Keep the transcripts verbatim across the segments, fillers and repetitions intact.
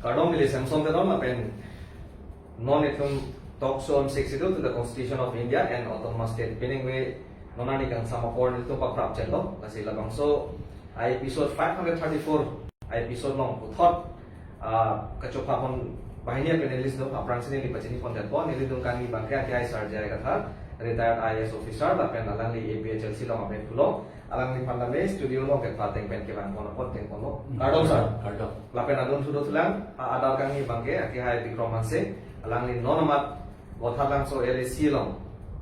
Kardom, neli Samson Teron, lapen non itum talk show on sixty-two to the Constitution of India and Autonomous State. Pining ve non arni kangsam apor nelitum paprap chetlo. Lasi labangso a-episode five hundred thirty-four a-episode along puthot, ah, kachopha pon banghini a-panelist do, aphrangsi neli pachini pon detpo, nelitum kangni abangke akehai Sir J I Kathar, retired I A S officer, lapen alangli A P H L C along amen pulo, alangliphan tame studio along kepateng pen kevang pon apot dengponlo. Kardom, sir. Kardom. Lapen adon thudo thulang, a-adar kangni abangke akehai Bikram Hanse, alangli non amat Vothatlangso L A C along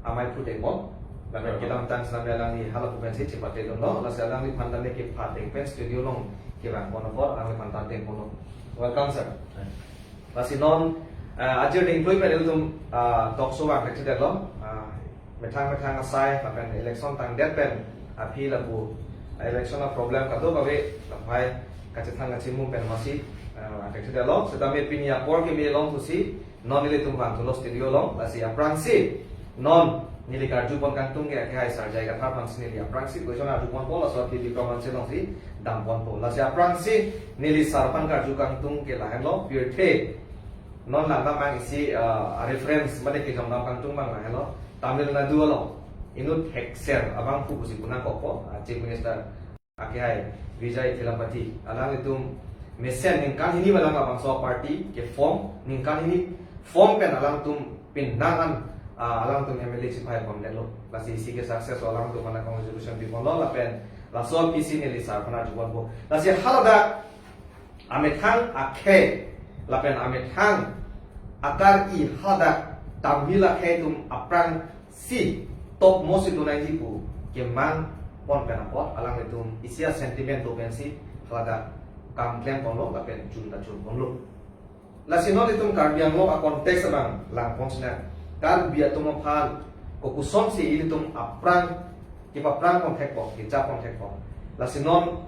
amei phu dengpon. Lapen, kardom, kedamtang sitame alangli hala pu pensi chepate dunlo, lasi alangliphan tame kepateng pen studio along kevang pon apot alangliphan ta dengponlo. Welcome, sir. Thank you. Lasi non, ah, ajir dingklui pen ilitum, ah, talk show vangthekthedetlo. Ah, methang methang asai, lapen election tangdet pen aphi lapu, ah, election a-problem kadokave lahai kachethan kachimum pen masi, ah, vangthekthedetlo. Sitame pini apor keme along pusi non nelitum vangthulo studio along, lasi aphrangsi non neli karju pon kangtung ke akehai Sir J I Kathar aphansi neli aphrangsi question arju ponpo, laso aphi Bikram Hanse alongsi dam ponpo. Lasi aphrangsi neli sir aphan karju kangtung ke lahenlo, pirthe non langdam abang isi, ah, reference mate kejongdam kangtung abang lahenlo, Tamil Nadu along inut hekser abangphu pusi punang kokpo, ah, Chief Minister akehai Vijay Thalapathy, alanglitum mesen ningkan hini balang labangso party ke-form, ningkan hini form pen alangtum pinang an, ah, alangtum M L A chipai pon detlo. Lasi isi ke success alangtum aphan congratulation piponlo, lapen laso aphi si neli sir aphan arju ponpo. Lasi haladak amethang akhei lapen amethang akar-i hadak Tamil akhei atum aphrangsi topmost si donai ji pu kemang pon pen apot alanglitum isi a-sentiment do pensi haladak kam klem ponlo lapen chun ta chun ponlo. Lasi non itum Karbi Anglong a-context abang lang pon sinang, Karbi atum aphan kopusonsi ilitum aphrang kepaphrang pon thekpo, kecha pon thekpo. Lasi non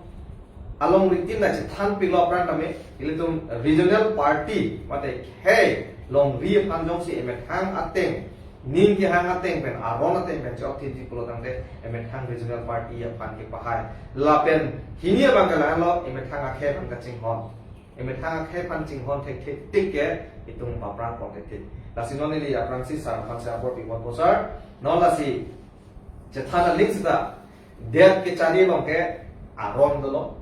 along ritim na chethan pilo aphrang tame, ilitum regional party mate khei longri aphan jongsi emethang ateng ning kehang ateng pen, aron ateng pen chok thinji pulo tangte, emethang regional party aphan kepahai. Lapen hini abang ke lahenlo, emethang akhei aphan kachinghon. Emethang akhei aphan chinghon thekthe tik ke itum paphrang pon thekthe. Lasi non neli aphrangsi sir aphansi apor pi ponpo, sir. Non lasi chethan aling sita, det kechari along ke aron dolo.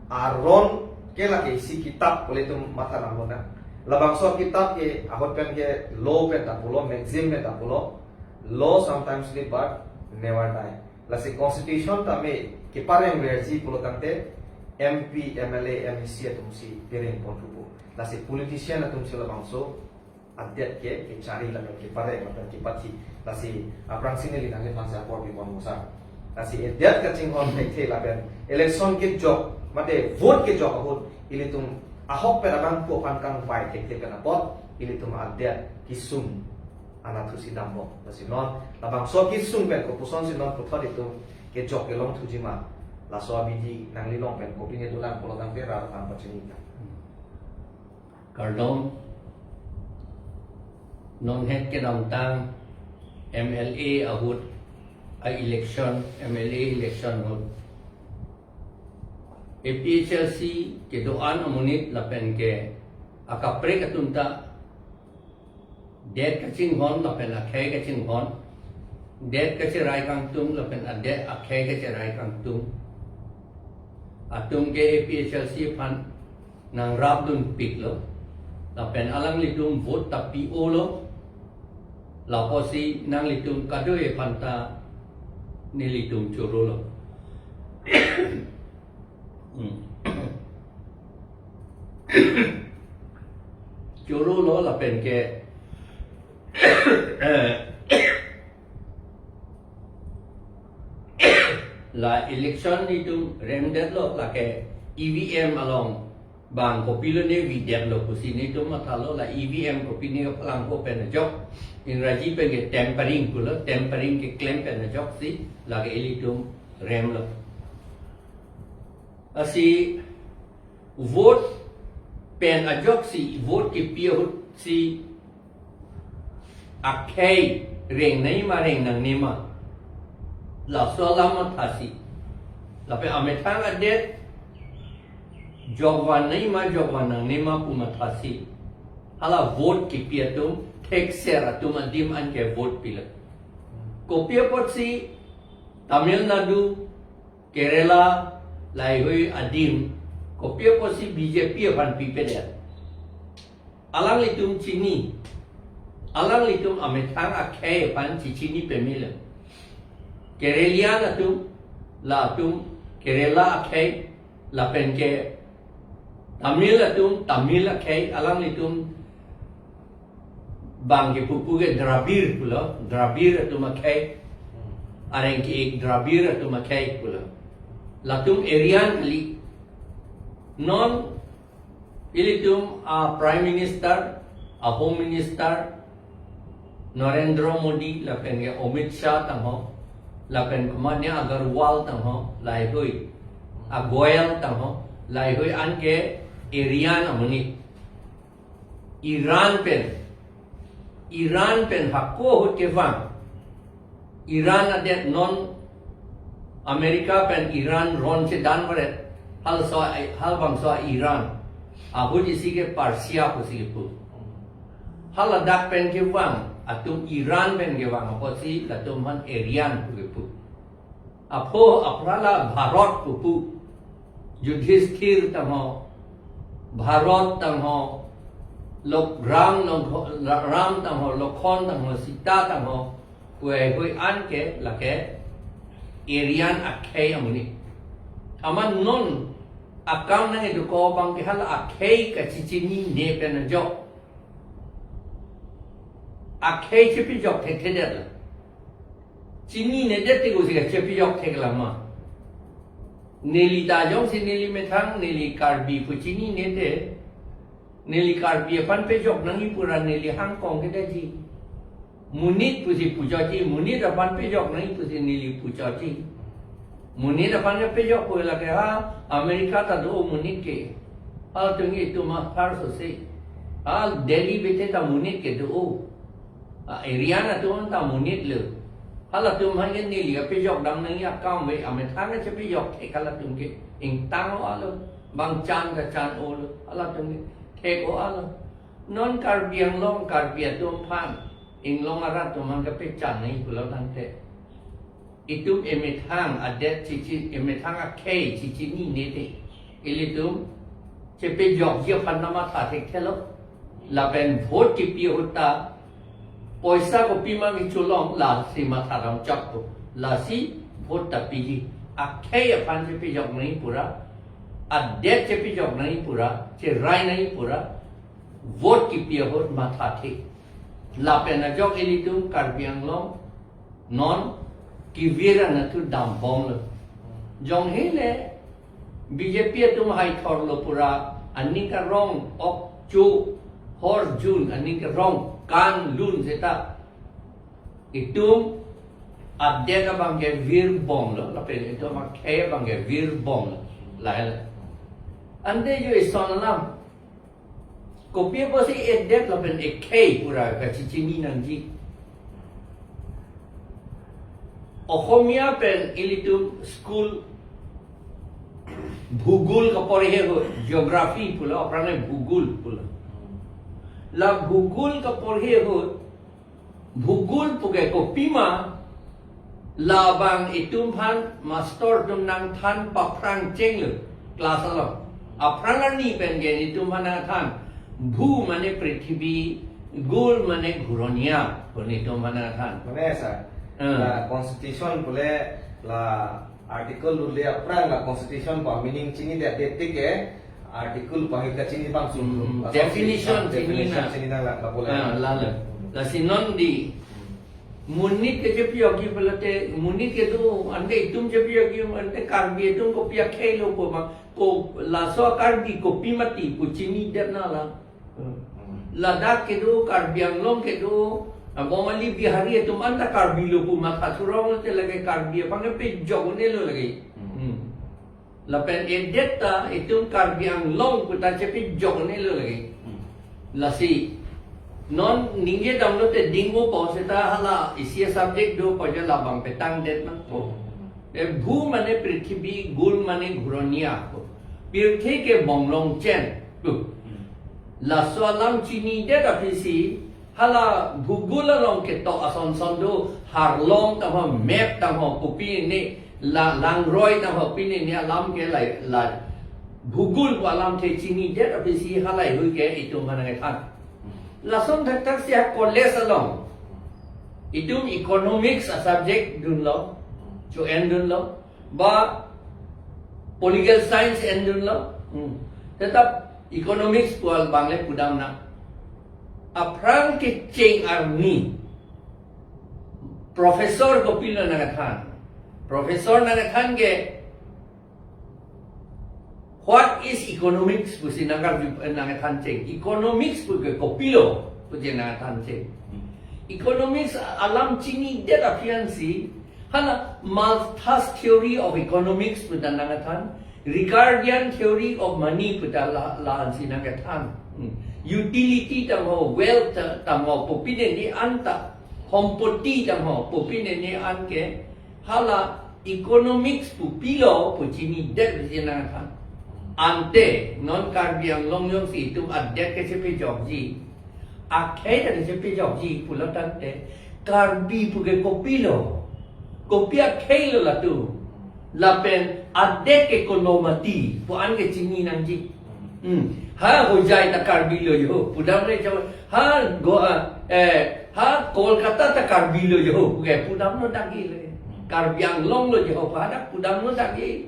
Aron ke lake isi kitap pu ilitum matha nang lonang. Labangso kitap ke ahut pen ke law pen ta pulo, maxim pen ta pulo, "Law sometimes sleep but never die." Lasi constitution tame kepareng verji pulo tangte M P, M L A, M A C atumsi pereng pon thupo. Lasi politician atumsi labangso adet ke kechari lapen kepareng lapen kepathi. Lasi aphrangsi neli nangliphansi apor pi ponpo, sir. Lasi edet kachinghon thekthe lapen election kejok mate vote kejok ahut ilitum ahok pen abangphu aphan kangvai thekthe pen apot ilitum adet kesung anatthusi damlo. Lasi non labangso kesung pen kopusonsi non puthot itum kejok kelong thuji ma, laso abidi nanglilong pen kopine dolang pulo tangte rat aphan pachini ta. Kardom. Non het kedamtang M L A ahut a-election, M L A election ahut A P H L C kedo-an amonit lapen ke akaprek atum ta det kachinghon lapen akhei kachinghon, det kacherai kangtung lapen adet akhei kacherai kangtung atum ke A P H L C aphan nangrapdunpiklo. Lapen alanglitum vote ta pi-olo. Lapusi nanglitum kadokave aphan ta nelitum chorolo. Hmm. Chorolo lapen ke, eh, la election nelitum remdetlo, lake E V M along bang kopilone videtlo pusi nelitum mathalo, la E V M kopine palangko pen ajok, Ingraji pen ke tampering pulo, tampering keklem pen ajoksi lake ilitum remlo. Lasi vote pen ajoksi vote kepi ahutsi akhei rengnei ma rengnangne ma, laso alam mathasi. Lapen amethang adet jokvan nangji ma jokvan nangne ma pu mathasi, hala vote kipi atum, thekser atum adim anke vote pilo. Kopi apotsi Tamil Nadu, Kerala, laheihui adim, kopi apotsi B J P aphan pipedet? Alanglitum chini, alanglitum amethang akhei aphan chichini pemelo. Keralian atum, latum Kerala akhei, lapen ke Tamil atum Tamil akhei, alanglitum bang kepupu ke Dravid pulo, Dravid atum akhei, areng ke-ik Dravid atum akhei pulo. Latum Aryan kali. Non ilitum a Prime Minister, a Home Minister, Narendra Modi, lapen ke Amit Shah tangho, lapen komatne Aggarwal tangho, laheihui, a Goel tangho, laheihui anke Aryan amonit. Iran pen, Iran pen hako ahut kevang. Iran adet non America pen Iran ron chedan varet. Hal so, hal bangso Iran. Ahut isi ke Persia pusi kepu. Haladak pen kevang atum Iran pen kevang apotsi latum aphan Aryan pu kepu. Apho aphrala Bharat pupu. Yudhishthir tangho, Bharat tangho, Lok Ram, Lok, Ram tangho, Lokhon tangho, Sita tangho, pu laheihui anke lake Aryan akhei amonit. Amat non akam nangkedokok abang ke hala akhei kachichinine pen ajok. Akhei chepejok thekthedetlo. Chininedet te kosi kachepejok theklang ma? Neli ta jongsi neli methang, neli Karbi pu chinine te, neli Karbi aphan pejok nangji pura neli hangkong kedetji. Monit pusi puchotji, monit aphan pejok nangji pusi neli puchotji. Monit aphan kepejok pu lake ha America ta do monit ke. Halatum ke itum athar sose. Ha Delhi bete ta monit kedo. A Aryan atum ta monitlo. Halatum aphan ke neli kepejok dam nangji akam ave, amethang kachepejok thek halatum ke. Ingtang-o alo, bang chan kachan-olo, halatum ke thek-o alo. Non Karbi Anglong, Karbi atum aphan, inglong arat atum aphan kepechan nangji pulo tangte, itum emethang adet chichi, emethang akhei chichinine te, ilitum chepejokji aphan ta matha thekthelo. Lapen vote kipi ahut ta poisa kopima kecholong lasi matha damchotpo. Lasi vote ta piji. Akhei aphan chepejok nangji pura, adet chepejok nangji pura, cherai nangji pura vote kipi ahut mathathe. Lapen ajok ilitum Karbi Anglong non kevir anatthu dambomlo. Jonghe le B J P atum haithorlo pura, aning karong ok cho hor jun, aning karong kan lun seta itum adet abang ke virbomlo, lapen itum akhei abang ke virbomlo. Lahai la. Ante jo ison alam. Kopi apotsi edet lapen ekhei pura kachechini nangji? Oxomiya pen ilitum school Bhugol kaporhe ahut, geography pulo, aphrang le Bhugol pulo. La Bhugol kaporhe ahut, Bhugol puke kopima, labang itum aphan master atum nangthan paphrang chenglo class along. Aphrang arni pen ke itum aphan nangthan, Bhu mane prithibi, Gol mane ghuroniya, pu itum aphan nangthan. Mane sir, Hmm. La constitution pule la article lule aphrang la constitution pa meaning chinidet tik ke article pa hika chini bang sum. Hmm. Asal definition si, chini definition na. Chini nang lang kapo le. Ah, lalo. Lasi non dei monit ke chepejokji pulote, monit kedo, ante itum chepejokji, ante Karbi atum kopi akhei lo pu ma, ko laso Karbi kopi mati pu chinidet na la. Hmm. Ladak kedo, Karbi Anglong kedo, ah, Bongali Bihari atum anta Karbi lo pu matha thurong te lake Karbi aphan kepejok un-elo lake. Hmm. Hmm. Lapen edet ta itum Karbi Anglong pu ta chepejok un-elo lake. Hmm. Lasi non ningje damlote dingpo seta hala isi a subject do pa jo labang petangdet nangpo. Hmm. E Bhu mane prithibi, Gol mane ghuroniya pu. Pirthe ke bonglong chen. Laso alam chinidet aphisi, hala Google along ketok ason son do, harlong tangho, map tangho, kopine, la, langroi tangho, pine ne alam ke lai, lai. Google pu alam ke chinidet aphisi, halahei hui ke itum aphan nangkethan. Lason thakthak si a college along itum economics a subject dunlo, cho-en dunlo, ba political science en dunlo. Hmm. Tetap economics pu abang le pudam nang. Aphrang kecheng arni professor kopilo nangkethan. Professor nangkethan ke, "What is economics?" pusi nangkarju, nangkethan cheng. Economics pu ke kopilo pusi nangkethan cheng. Economics alam chinidet aphi ansi, hala Malthus theory of economics pu ta nangkethan, Ricardian theory of money pu ta la, la ansi nangkethan. Hmm. Utility tangho, wealth tangho, kopine ne an ta, hompoti tangho, kopine ne an ke, hala economics pu pilo pu chinidet aphisi nangkethan. Ante non Karbi Anglong jongsi itum adet kachepejokji, akhei ta kachepejokji pulo tangte, Karbi pu ke kopilo, kopi akhei lo latum, lapen adet ke kono mati pu an ke chini nangji. Hmm. Ha Hojai ta Karbi lo jo, pudam le jo. Ha Goa, eh, ha Kolkata ta Karbi lo jo, pu ke pudam lo dagi le. Karbi Anglong lo jo, pu hadak pudam lo dagi.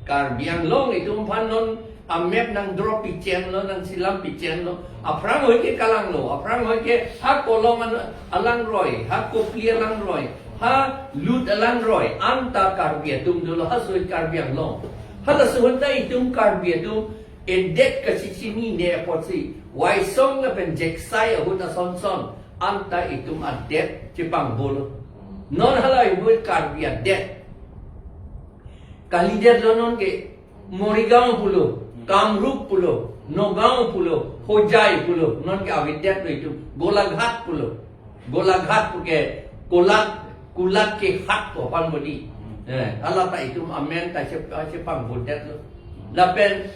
Karbi Anglong itum aphan non a map nang draw pichen lo, nang silam pichen lo. Aphrang hoi ke kalang lo, aphrang hoi ke ha Kolong an, alangroi, ha Kopili alangroi, ha Lut alangroi, anta Karbi atum dolo, ha soi Karbi Anglong. Hala suhunta itum Karbi atum, edet kachechinine apotsi, Waisong lapen Jeksai ahut ason son, anta itum adet chepangbo lo. Non hala ahut Karbi adet kalidet lo non ke, Morigaon pulo, Kamrup pulo, Nagaon pulo, Hojai pulo, non ke avedet lo itum, Golaghat pulo. Golaghat pu ke, Kolak, Kolak ke hat pu aphan bodi. Eh, hala ta itum amen ta che, chepangbodet lo. Lapen,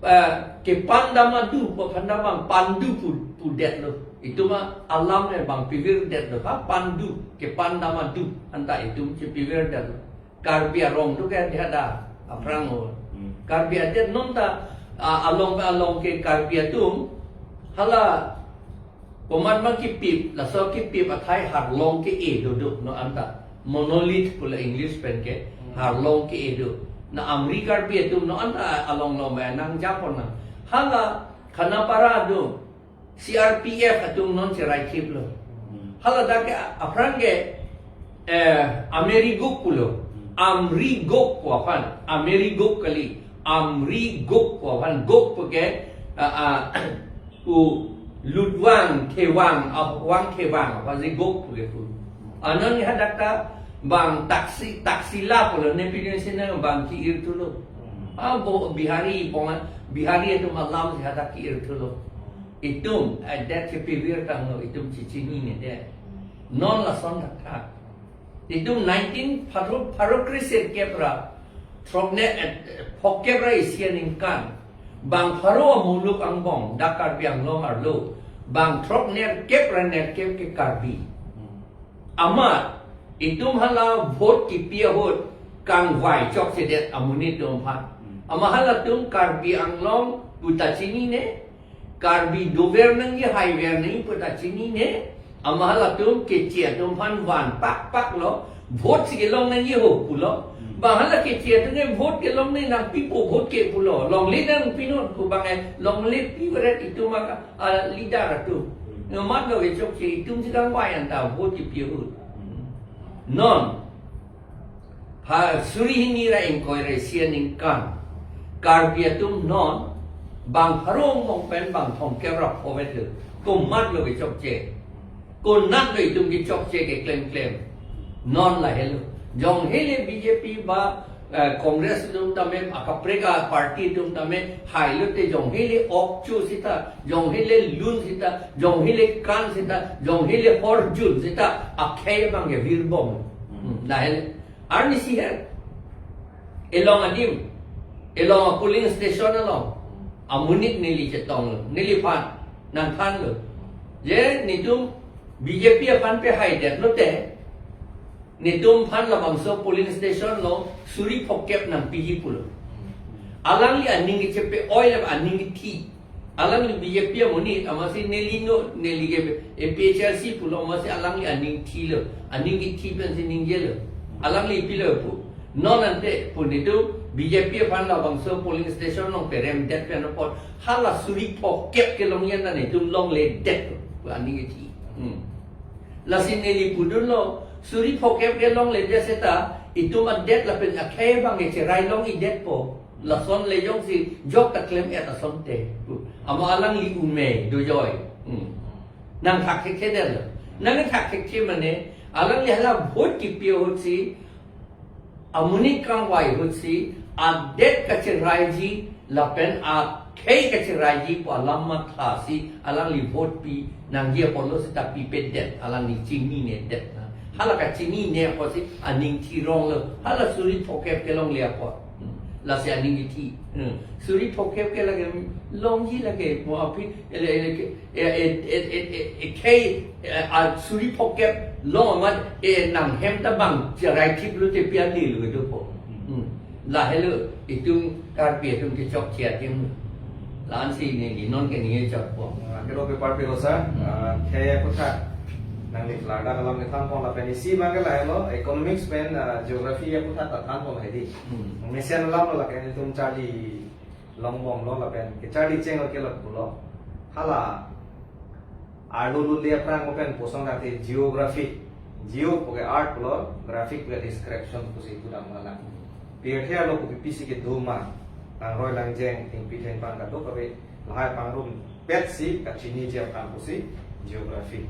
eh, kepan damadu pu aphan ta bang Pandu pu, pudet lo. Itum a alam le bang pivirdet lo. Ha Pandu, kepan damadu, anta itum chepivirdet lo. Karbi arong tu ke dia da, aphrang o. Hmm. Karbi adet non ta, a, along along ke Karbi atum, hala komat ma kipip, laso kipip athai harlong ke-e dodok non anta. Monolith pulo English pen ke, Hmm. harlong ke-e do. Na Amri Karbi atum non anta along lo ma nang japon nang. Hala Khanapara do, C R P F atum non cherai thip lo. Hmm. Hala dak ke aphrang ke, eh, Ameri Gok pulo. Hmm. Amri Gok pu aphan. Ameri Gok kali. Amri Gok pu aphan. Gok pu ke, ah, ah, u Lutwang, Khewang, ah, Wang Khewang, apa si Gok pu ke pu. Anon hadak ta bang Taksi, Taksila pulo, ne pidin sina bang ki-ir thulo. Hmm. Ah, bo Bihari, bonga, Bihari atum alam si hadak ki-ir thulo. Itum, eh, adet kepivir tanglo, itum chechinine det. Non lason thakthak. Itum nineteen pharo, pharo kre sirkep ra, throknerkep, eh, phokep ra isi aningkan. Bang pharo amuluk angbong, dak Karbi Anglong arlo. Bang throknerkep ra nerkep ke Karbi. Amat, itum hala vote kipi ahut kangvai chokchedet amonit atum aphan. Amat halatum Karbi Anglong pu ta chinine, Karbi dover nangji haiver nangji pu ta chinine, amat halatum keche atum aphan van pakpak lo, vote si kelong nangji ho pulo. Bang hala keche atum ke vote kelong nangji nangpipo vote ke pulo. Longle nangpinon pu bang e, longle pivaret itum aka, ah, leader atum. Nomat lo ke chokche itum si kangvai anta vote kipi ahut. Non, ha suri hini ra ingkoi ra isi aningkan, Karbi atum non, bang pharo angbong pen bang thomkep ra phovet lo. Komat lo ke chokche. Konat lo itum ke chokche ke klemklem. Non lahelo. Jong hele B J P ba, eh, Congress atum tame, akaprek a party atum tame, hai lote jong hele ok chu sita, jong hele lun sita, jong hele kan sita, jong hele horjun sita, akhei abang ke virbom. Hmm, lahelo. Arnisi he. Elong adim. Along polling station along amonit neli chetonglo, neliphan nangthanlo. Je netum B J P aphan pehaidet lote, netum aphan labangso polling station along suri phokep nangpiji pulo. Alangli aning kechepe-oi le aning kethi. Alangli B J P amonit, amatsi neli no, neli ke A P H L C pulo, amatsi alangli aning thilo, aning kethi pensi ningjelo. Alangli pilo pu. Non ante pu netum B J P aphan labangso polling station along peremdet pen apot hala suri phokep kelongji an netum longledet pu aning kethi. Hmm. Lasi neli pudunlo, suri phokep kelongledet seta itum adet lapen akhei abang kecherai longledetpo. Lason le jongsi jok ta klem-et asonte pu. Amo alangli umei dojoi. Hmm. Nangthak thekthedetlo. Nangthak thekthe mane alangli hala vote kipi ahutsi, amonit kangvai ahutsi, adet kacheraiji lapen akhei kacheraiji pu alam mathasi alangli vote pi nangji apotlo seta pipedet, alangli chininedet na. Hala kachinine apotsi aning thironglo, hala suri phokep kelongle apot. Hmm. Lasi aning kethi. Hmm. Suri phokep ke lake longji lake mo aphi, ele, ele ke, e, e, e, e, e, e, khei, e, a suri phokep long amat, e, nanghem ta bang cherai thip lote pi ade lo dopo. Hmm. Lahelo itum Karbi atum kechokche adim. La-ansi neli non ke ningje chokpo. Ah, kelo pe parpilo sir, ah, khei aphuthak nangli klardak alam kethanpon lapen isi abang ke lahelo, economics pen, ah, geography aphuthak ta thanpon hedi. Hmm. Mesen alam lo lake netum charli longbomlo lapen kecharli cheng lo kelok pulo. Hala arlo lule aphrang open posong date geography. Geo puke art pulo, graphic puke description pusi pudam mala. Pirthe arlo kopi pisi kedo ma, langroi langjeng, thengpi thengphang kadokave lahai pangrumpetsi kachiniji aphan pusi geography.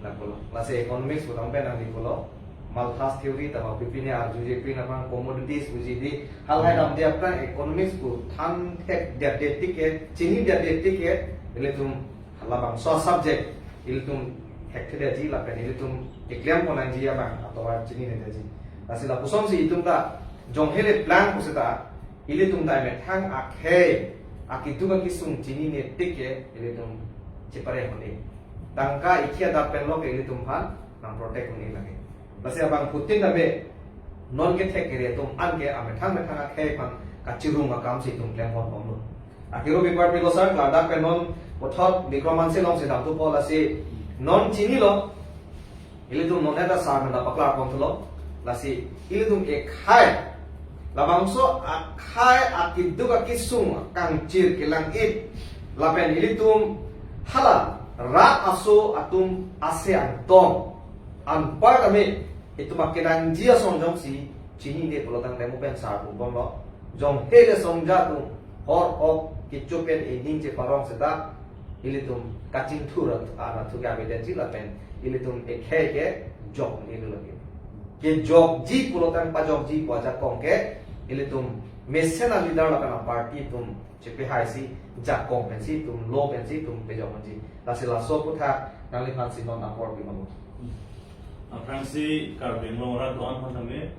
Lapulo. Lasi economics pudam pen nangli pulo, Malthus theory ta ma pipine arjuje pin aphrang commodities puji di, halahai damde aphrang economics pu than thekdetde tik ke, chinidetde tik ke, ilitum halabangso subject ilitum thekthedetji lapen ilitum keklempon nangji abang atovar chininedetji. Lasi lapusonsi itum ta jonghele plan puseta ilitum ta emethang akhei, akeduk akesung chinine tik ke ilitum chepare un-e. Tangka ikhi adap pen lo ke ilitum aphan nangprotect un-e lake. Lasi abangphutin tame non kethek kere atum anke amethang methang akhei aphan kachirung akamsi itum klemponbomlo. Akero pe parpilo sir, ladak pen non puthot Bikram Hanse alongsi damthupo, lasi non chinilo, ilitum non heta sir mena paklarponthulo, lasi ilitum ekhei, labangso akhei akeduk akesung kangchir kelang-it lapen ilitum hala rat aso atum ase angtong anpar tame itum akedangji ason jongsi chinine pulotangte mo pen sir puponlo. Jonghele songja atum hor ok kecho pen ening cheparong seta ilitum kachingthur at-, anatthu ke avedetji lapen ilitum ekhei kejok un-e lake. Kejokji pulotang pajokji pu ajakong ke ilitum mesen aleader lapen aparty atum chepehaisi jakong pensi itum lo pensi itum pejok unji. Lasi laso aphuthak nangliphansi non apor pimalo. Aphrangsi Karbi Anglong arat do-an aphan tame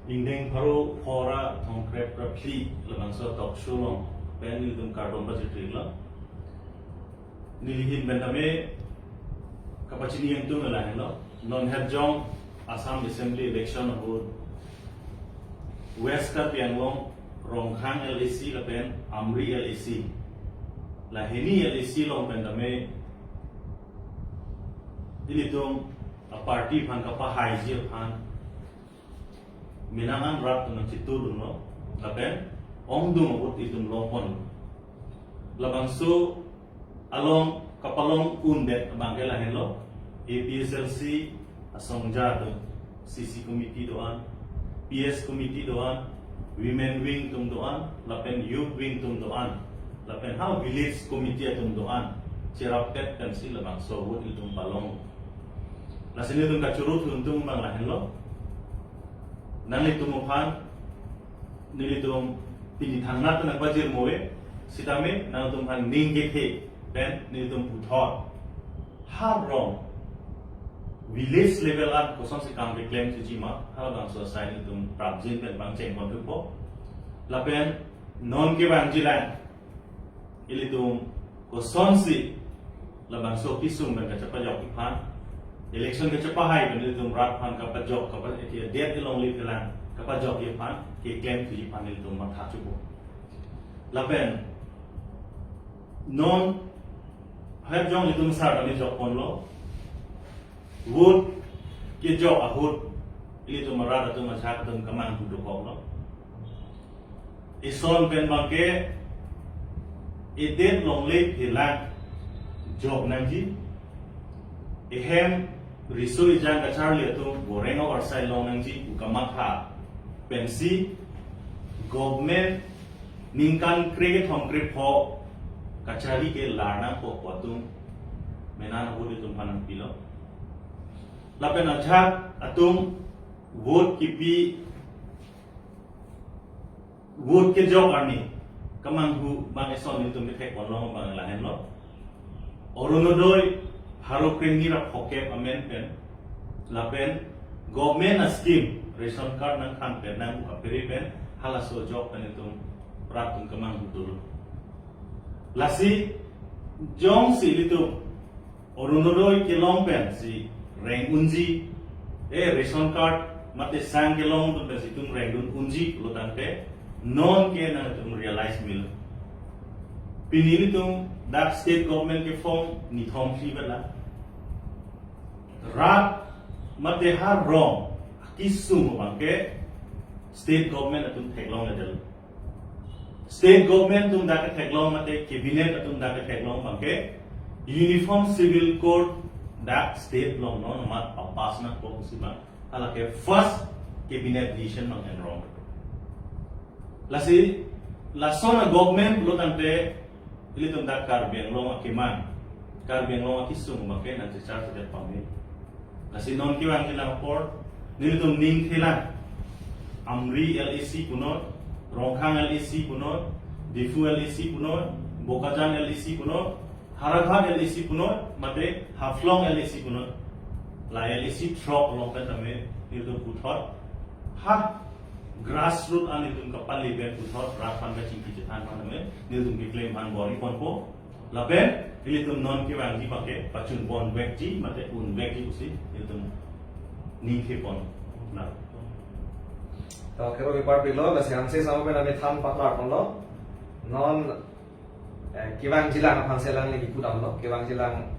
ingdeng pharo phora thomkep ra phli labangso talk show along pen nelitum kardom pajirtilo. Neli ahin pen tame kapachini ingtung lahenlo. Non hetjong Assam Assembly election ahut West Karbi Anglong Rongkhang L A C lapen Amri L A C, lahini L A C along pen tame ilitum aparty aphan kapahaiji aphan menang an rat atum nangchitudunlo lapen ongdung ahut itum longpon. Labangso along kapalong undet abang ke lahenlo, A P H L C asongja atum, C C committee do-an, P S committee do-an, women wing atum do-an, lapen youth wing atum do-an, lapen ha village committee atum do-an, cherap pet pensi labangso ahut ilitum palong. Lasi nelitum kachoro thuntung abang lahenlo. Nanglitum aphan nelitum pini thangnat nangpajirmo-e, sitame nangtum aphan ning kethe pen nelitum puthot ha rong village level an kosonsi kam keklem thuji ma, halabangso asai nelitum prapjin pen pangchengponthupo. Lapen Non kevangjilang, ilitum kosonsi labangso kesung pen kachepajok aphan, election kachepahai pen ilitum rat aphan kapajok, kapa-, eh, det along lip kelang kapajok aphan, keklem thuji aphan ilitum matha chupo. Lapen non hep jong ilitum sar kami jokponlo. Vote kejok ahut ilitum arat atum, ajahak atum kemanghu dokoklo. Ison pen abangke edet longle phelang jok nangji. Ehem riso ejang kacharli atum goreng avarsai long nangji pu kamatha pensi government ningkan krekethom krepho kachari ke lar nangpo pu atum menan ahut ilitum aphan nangpilo. Lapen ajahak atum vote kipi, vote kejok arni kemanghu abang eson ilitum kethekponlong abang lahenlo. Orunodoi pharo krehini ra phokep amen pen, lapen government a-scheme ration card nangkhan pen nang aperi pen halaso ajok pen ilitum rat atum kemanghu dolo. Lasi jongsi ilitum Orunodoi kelong pensi reng unji, eh, ration card mate sang kelong atum pensi itum rengdun unji pulo tangte, non ke nangtum realize mil. Pini ilitum dak state government ke form nithom si bela. Rat mate ha rong kesung abangke state government atum theklongledetlo. State government atum dak ketheklong mate cabinet atum dak ketheklong abangke Uniform Civil Code dak state along non amat papass nangpo pusi abang, halake first cabinet decision abang enrong. Lasi lason a-government pulo tangte ilitum dak Karbi Anglong akemang, Karbi Anglong akesung abangke nangchechar sadet pame. Lasi non kevangjilang apor nelitum ning thelang. Amri L A C punon, Rongkhang L A C punon, Diphu L A C punon, Bokajan L A C punon, Howraghat L A C punon, mate Haflong L A C punon. La L A C throk along pen tame nelitum puthot, ha grassroot an nelitum kapali pen puthot rat aphan kachingki chethan aphan tame nelitum keklem aphan bor-iponpo. Lapen ilitum non kevangji abangke pachunpon vekji mate un vekji pusi ilitum ning thepon. Na. To kero bipar pilo, lasi ansi sama pen ami than paklarponlo. Non, eh, kevangjilang aphan selang lagi pudamlo, kevangjilang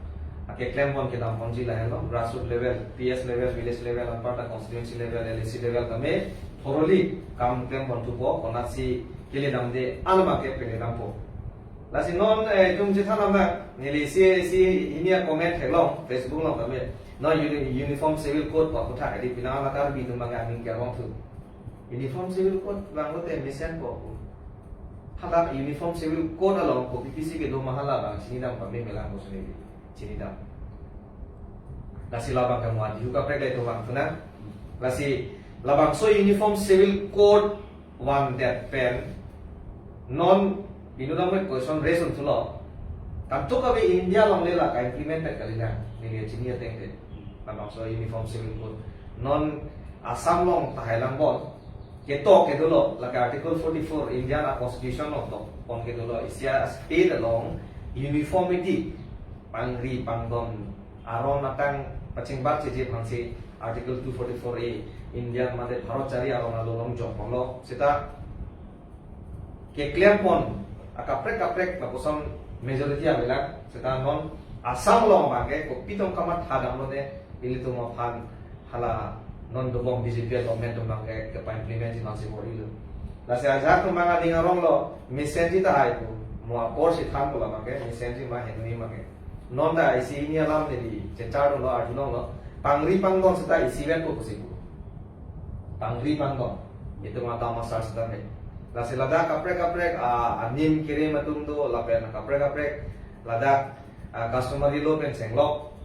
akeklempon kedamponji lahenlo, grassroot level, P S level, village level, anparta constituency level, L A C level tame thoroughly kam klempon thupo, konatsi keledamde an abangke peledampo. Lasi non, eh, itum chethan nang, neli isi, isi hini a-comment theklong, Facebook along tame. Non uni-, Uniform Civil Code pu aputhak edi pina ala Karbi atum abang aning kerong thu. Uniform Civil Code abang lote mesenpo. Hala Uniform Civil Code along kopi pisi kedo ma hala abang chinidam pame melang ko suni chinidam. Lasi labang kamu adihu kaprek le to bang tuna. Lasi labangso Uniform Civil Code vandet pen non pinu dam question raise unthulo. Kantuk abi India along le la ka-implement kalilang, neli chini ateng te. Labangso Uniform Civil Code. Non Assam along tahai langbon. Ketok kedolo, lake Article forty-four Indian a-Constitution along tokpon kedolo. Isi a-state along uniformity, pangri pangdon aron atang pachingbar cheje aphansi Article two forty-four A Indian mate Bharat chari aron along jokponlo. Seta keklempon akaprek kaprek lapuson majority avelang, seta non Assam along abangke kopi tong kamatha damlote ilitum aphan hala non dobom B J P government atum abangke kepa-implement ji nangsi bor-ilo. Lasi ajahak atum abang aning aronglo, mesenji tahai pu, mo apor si thanpo labangke, mesenji ma henui abangke. Non ta isi hini alam neli chechar lo, arjulonglo, pangri pangdon seta isivet ko pusi pu. Pangri pangdon. Itum atam asar seta he. Lasi ladak kaprek kaprek, ah, anim kirim atum do, lapen kaprek kaprek ladak, ah, customary law pen senglok,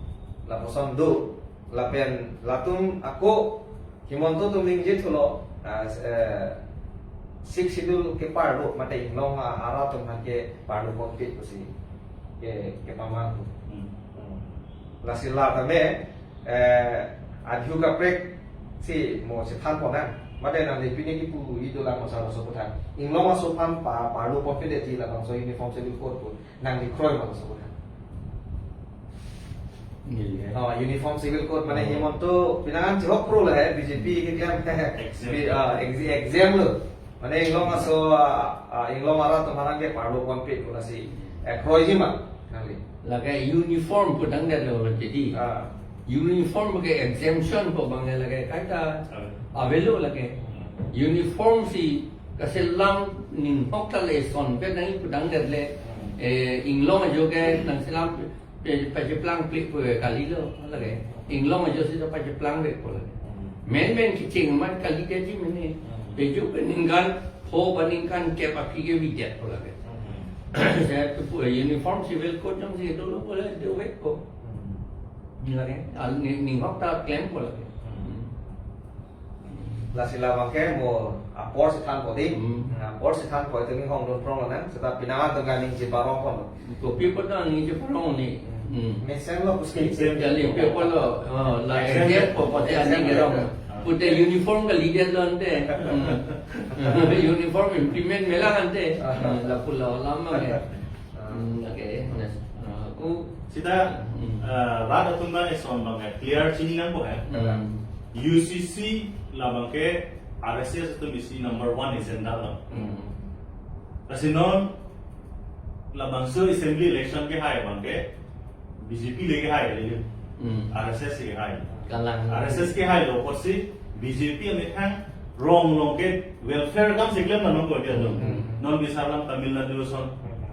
lapuson do, lapen latum ako Himanta atum ningje thulo, ah, eh, Sixth Schedule keparlo mate inglong, ah, arat atum aphan keparlo konfit pusi ke, kepamang. Hmm. Hmm. Lasi la tame, eh, adihu kaprek si mo chethanpon nang. Mate nangli pini kipu idolang masa laso aphuthak. Inglong aso aphan pa parlo ponpedetji labangso Uniform Civil Code pu nangli kroi ma laso aphuthak. Iya. Oh, Uniform Civil Code mane Hmm. Himanta pinangan chihok pro lo he, B J P keklem. Exempt. Bi-, ah, ex-, exempt lo. Mane inglong aso, ah, ah, inglong arat atum aphan ke parlo ponpe pu lasi. Eh, kroiji ma nangli. Lake uniform pu tangdet lo jadi. Ah. Uniform ke exemption pu abang lake kaita Ah. avelo lake. Hmm. Uniform si kaselam ninghok ta le son ke nangli pu tangdet le, Hmm. eh, inglong ajo ke nangselam pe-, pacheplang plik pu kalilo lake. Inglong ajo si ta pacheplang plik pu lake. Hmm. Menmen kecheng amat kalidetji mene. Hmm. Pejo pe ningkan pho ba ningkan kep aphi ke videt pu lake. Hmm. Saya tu pu uniform civil code jongsi dolo pu lake dovek ko. Hmm. Lake, al ni, ninghok ta klem pu lake. Hmm. Lasi labang ke mo apor si thanpo dei. Hmm. Apor si thanpo itu ni hong dun prong lo nang. Seta pinangan atum ke aning cheparong ponlo. Kopi apot aning cheparong ni. Hmm. Hmm. Mesen lo pusi. Mesen. Kali pe apot lo. Oh, la Mesen. Exam po pute aning Mesen. Kerong. Ah. Pute uniform kalidet lo ante. Hmm. Uniform implement me lang ante. Ah. Hmm, lapu lo lama ke. Hmm, okay. Yes. Ah, ku Sita, Hmm. eh, rat atum abang eson abang ke clear chini nangpo he. Hmm. U C C labang ke R S S atum isi number one agenda lo. Hmm. Lasi non labangso assembly election kehai abang ke B J P le kehai le. Hmm. R S S kehai. Kalang. R S S kehai lo apotsi B J P amethang rong along ke welfare akam si klem nangkok dia lo. Hmm. Non bisa alam Tamil Nadu ason. Hmm.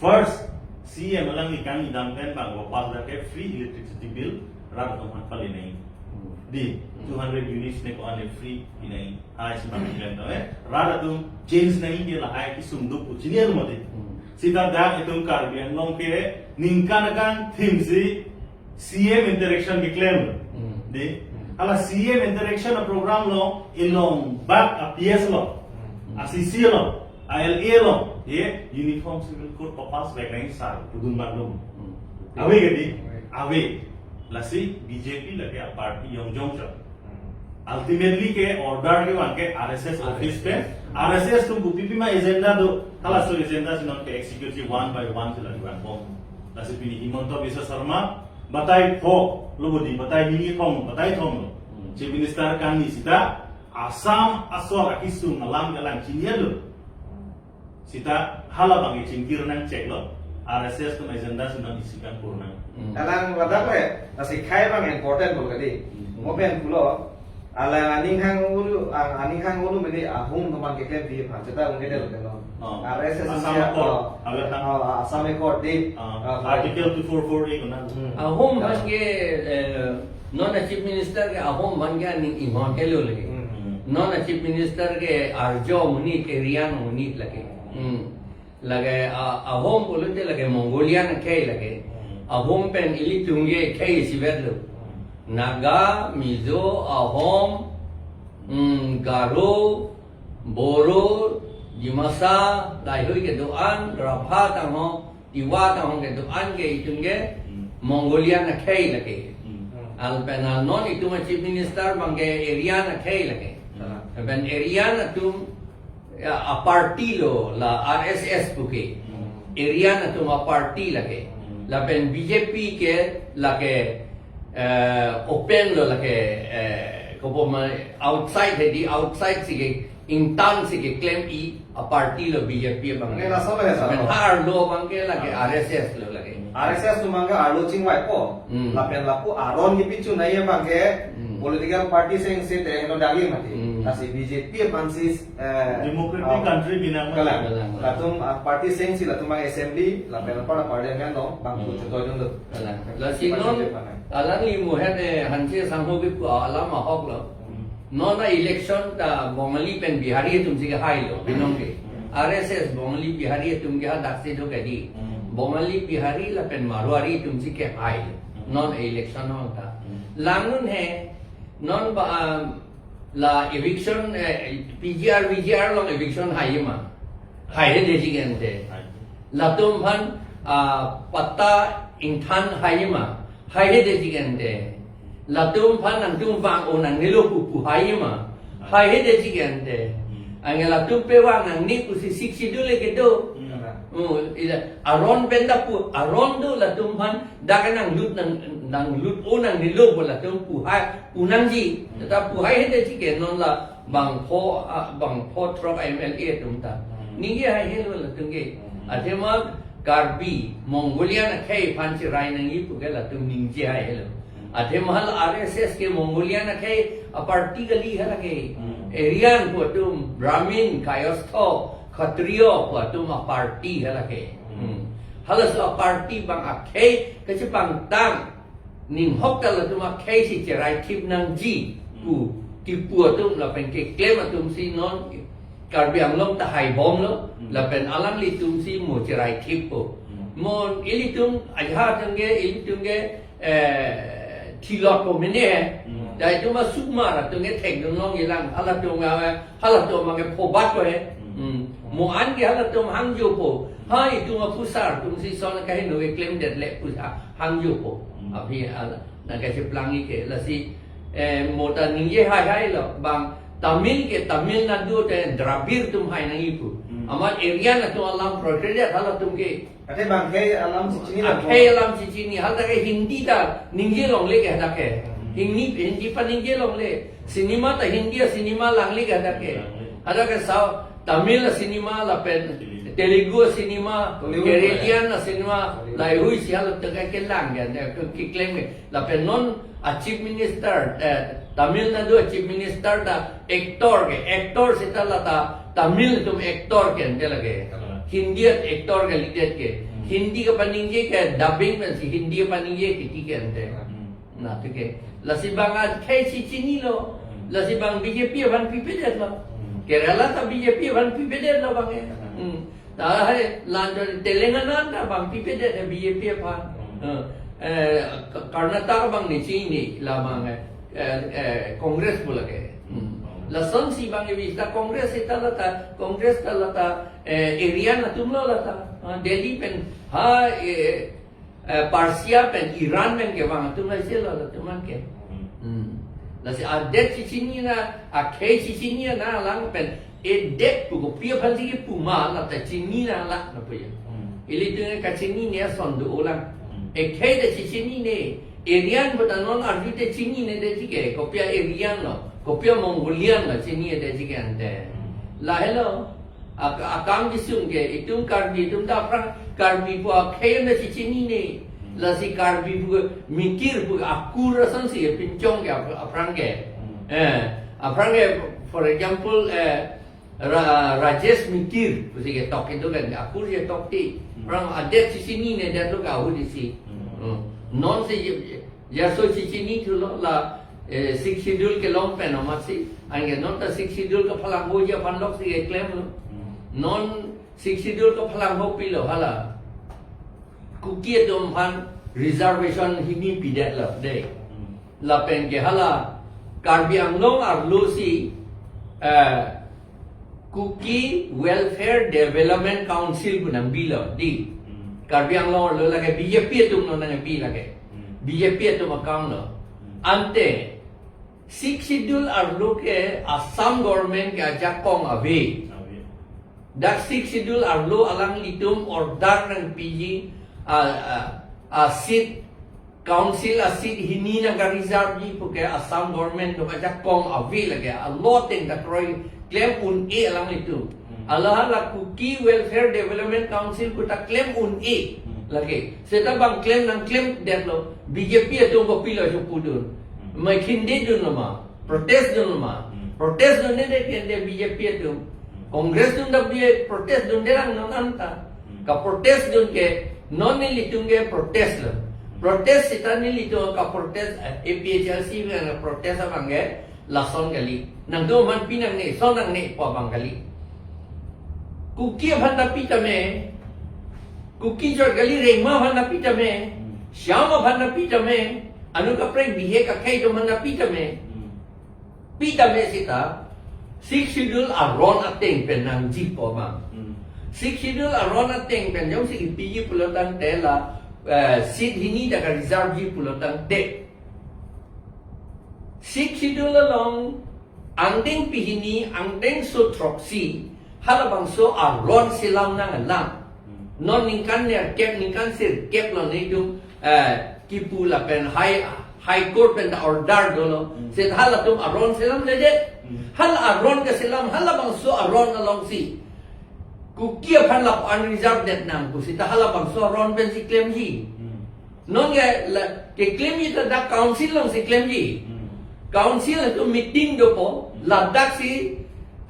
First, C E M alangli kangni dam pen abang pass dak ke free electricity bill rat atum aphan pali nai. Hmm. Dei, Hmm. two hundred units ne ko-an free pi nai. Hai si abang klem tame. Rat atum change nai ke lahai kesung do pu chini lo mati. Hmm. Sita dak itum Karbi Anglong ke ningkan akangthim si C M interaction keklem. Hmm. Dei. Hmm. Hala C M interaction a program lo, ilong bak a P S lo, Hmm. a C C lo, a L A lo, ye Uniform Civil Code papass vek nai sar pudun bandung. Hmm. Ave ke dei? Ave. Ave. Lasi B J P lake a party yong jong chot. Hmm. Ultimately ke order kevang ke R S S R S S office pen, R S S atum kopi pima agenda do, halaso agenda si non ke execute one by one si la divan bom. Lasi pini Himanta Biswa Sarma batai pho lo bo dei, batai hini thom, batai thom lo. Hmm. Chief Minister kangni sita Assam asor akesung alam kalang chini lo. Sita hala abang ke chingkir nangchek lo. R S S atum agenda si non isi kan pur nang. Hmm. Alang ladak le, lasi khei abang important bol kali. Hmm. Mo pen pulo, alang aning hang ulu, ang aning hang ulu mene Ahom atum aphan keklem pi aphan, seta ung ke del ke lo. Oh. R S S Assam India, Accord, oh. Agar tang. Oh, Assam Accord dei. Ah, ah, Article two four four A ko na. Hmm. Ahom Ya. Aphan ke, eh, non a Chief Minister ke Ahom aphan ke aning inghon ke lo lake. Hmm. Hmm. Non a Chief Minister ke arjo monit, Aryan monit lake. Hmm. Lake a, Ahom pulote lake Mongolian akhei lake. Hmm. Ahom pen ilitum ke khei isivet lo. Hmm. Naga, Mizo, Ahom, hmm, Garo, Boro, Dimasa, laheihui kedo-an, Rabha tangho, Tiwa tangho kedo-an ke itum ke Hmm. Mongolian akhei lake. Hmm. Al pen al non itum a Chief Minister abang ke Aryan akhei lake. Hmm. Pen Aryan atum ya, a party lo la R S S puke. Hmm. Aryan atum a party lake. Hmm. Lapen B J P ke lake, eh, open lo lake, eh, kopo ma outside hedi outside si ke ingtan si keklem-i a party lo B J P abang. Ne laso lo ya, sir. Lapen ha arlo abang ke lake Ah. R S S lo lake. R S S atum abang ke arlo chingvaipo. Hmm. Lapen lapu aron kipi chunai abang ke Hmm. political party seng se te heno dagi mati. Hmm. Lasi B J P aphan si, eh, Democratic ah, country binang kalang. Kalang. Latum, ah, party seng si latum abang assembly, lapen Hmm. lapu parliament lo, bang Hmm. tu chutoi dun lo. Kalang. Lasi Party non, aphan. Alangli mo hene hanse sangho kipu alam ahok lo. Hmm. Non a election ta Bongali pen Bihari atum si kehai lo, binong ke. Hmm. R S S Bongali Bihari atum ke hadak si do kedi. Hmm. Bongali Bihari lapen Marwari atum si kehai lo. Hmm. Non a election along ta. Hmm. Langdun he, non ba, um, la eviction, eh, P G R, V G R along eviction hai ma. Haihedetji ke ante. Hai. Latum aphan, ah, patta ingthan hai ma. Haihedetji ke ante. Latum aphan nangtum vang-o nangnelo pu pu hai ma. Hai he de chigen te. Hmm. Anke latum pe vang nangne pusi Sixth Schedule le kedo. Hmm. Oh, ila aron pen ta pu, aron do latum aphan dak nanglut nang, nanglut o nangnelo pu latum pu hai, pu nangji. Hmm. Ta pu hai he de chigen non la bangpho, ah, bangpho throk M L A atum ta. Hmm. Ningje hai helo latum ke. Hmm. Athema Karbi, Mongolian akhei aphan cherai nangji pu ke latum ningje hai helo. Hmm. Athema hala R S S ke Mongolian akhei aparty kali hala ke. Hmm. Aryan pu atum, Brahmin, Kayastha, Kshatriya pu atum aparty hala ke. Hmm. Hmm. Halaso aparty abang akhei kachepangtang, ninghok ta latum akhei si cherai thip nangji pu, hmm, kipu atum lapen keklem atum si non Karbi Anglong ta haibomlo, hmm, lapen alanglitum si mo cherai thippo. Hmm. Mo ilitum ajahak atum ke, ilitum ke, eh, thilot po mene he. Hmm. Dai atum asukmar atum ke thekdun longjilang, halatum, eh, halatum abang ke phobat po he. Hmm. Hmm. Mo an ke halatum hangjopo. Ha, itum aphusar atum si son kaheno keklem det le pu ha hangjopo. Hmm. Aphi hala nangkacheplangji ke. Lasi, eh, mo ta ningje hai hailo. Bang Tamil ke Tamil Nadu te Dravid atum hai nangji pu. Hmm. Amat Aryan atum alam prohibit halatum ke. Ate bang akhei alam si chini la. Akhei alam si chini. Hala ke Hindi ta ningje longle ke hala ke. Hmm. Hindi, Hindi aphan ningje longle. Cinema ta Hindi acinema langle ke hala ke. Langle. Hala ke South Tamil acinema lapen Telugu. Telugu acinema, Tollywood Kerala acinema, Tollywood. Laheihui si halatum ke kelang ke, ke, keklem ke. Lapen non a Chief Minister, eh, Tamil Nadu a Chief Minister ta actor ke, actor seta la ta Tamil atum actor ke ante lake. Hmm. Hindi actor kalidet ke. Hmm. Hindi kapaningje ke dubbing pensi Hindi kapaningje titi ke ante. Hmm. Na, tike. Lasi bang akhei si chinilo. Hmm. Lasi bang B J P aphan pipedetlo. Hmm. Kerala ta B J P aphan pipedetlo bang e. Hmm. Hmm. Ta hai lanjut Telangana ta bang pipedet B J P aphan. Hmm. Eh, eh, Ka-, Karnataka abang ne chini la bang, eh, eh, eh, Congress pu lake. Hmm. Hmm. Lasonsi bang e vista Congress seta la ta, Congress ta la ta, eh, Aryan atumlo la ta. Ah, Delhi pen ha, eh, eh, Persia pen Iran pen kevang atum la selo latum an ke. Hmm. Hmm. Lasi adet si chinina, akhei si chinina lang pen, edet pu kopi aphan si kipu ma la ta chinina la na pu ya. Hmm. Ilitum kachinine ason do-olang. Hmm. Akhei ta si chinine, Aryan pu ta non arju te chinine det si ke, kopi a-Aryan lo, kopi a-Mongolian lo chini det si ke ante. Hmm. Lahelo. Ak-, akam bisung ke, itum Karbi atum ta aphrang Karbi pu akhei na si chinine. Hmm. Lasi Karbi pu mikir pu akur asonsi pinchong ke aph-, aphrang ke. Hmm. Eh, aphrang ke, for example, eh, Ra-, Rajesh Mikir pusi ketok itu kan, akur ketok ti. Hmm. Aphrang adet si chinine, det lo ke ahut isi. Hmm. Hmm. Non si Jaso si chinithulo la, eh, Sixth Schedule kelong pen amatsi. Anke non ta Sixth Schedule kaphalanghoji aphan lok si keklemlo. Hmm. Non Sixth Schedule kaphalanghopilo hala. Kuki atum aphan reservation hini pidetlo de. Hmm. Lapen ke hala Karbi Anglong arlo si, eh, Kuki Welfare Development Council pu nangpilo di. Hmm. Karbi Anglong arlo lake B J P atum non nangpi lake. Hmm. B J P atum akam lo. Hmm. Ante Sixth Schedule arlo ke Assam government ke ajakong ave. Ave. Dak Sixth Schedule arlo alanglitum order nangpiji, a, a, a seat, council a seat hini nangkareserveji puke Assam government atum ajakong ave lake, alo ateng ta kroiklem un-e alanglitum. Hmm. Hala hala Kuki Welfare Development Council pu ta klem un-e. Hmm. Lake. Seta bang klem nangklemdetlo, B J P atum kopilo chopudun. Hmm. Mai khindedunlo ma, protestdunlo ma. Hmm. Protestdunde de kende B J P atum. Hmm. Congress atum ta B J P protestdunde lang non anta. Hmm. Kaprotestdun ke, non nelitum ke protestlo. Protest seta nelitum kaprotest, eh, A P H L C ke protest abang ke, lason kali. Nangtum aphan pi nangne, son nangne pu abang kali. Kuki aphan ta pi tame, Kuki chot kali, Rengma aphan ta pi tame, Shyam aphan ta pi tame, anu kaprek bihek akhei atum aphan ta pi tame. Hmm. Pi tame seta, Sixth Schedule aron ateng pen nangji pu abang. Hmm. Sixth Schedule aron ateng pen jongsi kipiji pulo tangte la, eh, seat hini ta kareserveji pulo tangte. Sixth Schedule along Angdeng pini hini, angdengso throksi, halabangso aron selam nanglang. Hmm. Non ningkan nerkep, ningkan sirkep lo netum, eh, kipu lapen High, High Court pen ta order dolo. Hmm. Seta halatum aron selamledet. Hmm. Hala aron keselam, halabangso aron alongsi Kuki aphan lapu-an reserve det nang pu seta halabangso aron pensi klemji. Hmm. Non ke la, keklemji ta dak council alongsi klemji. Hmm. Council atum meeting dopo, Hmm. ladaksi,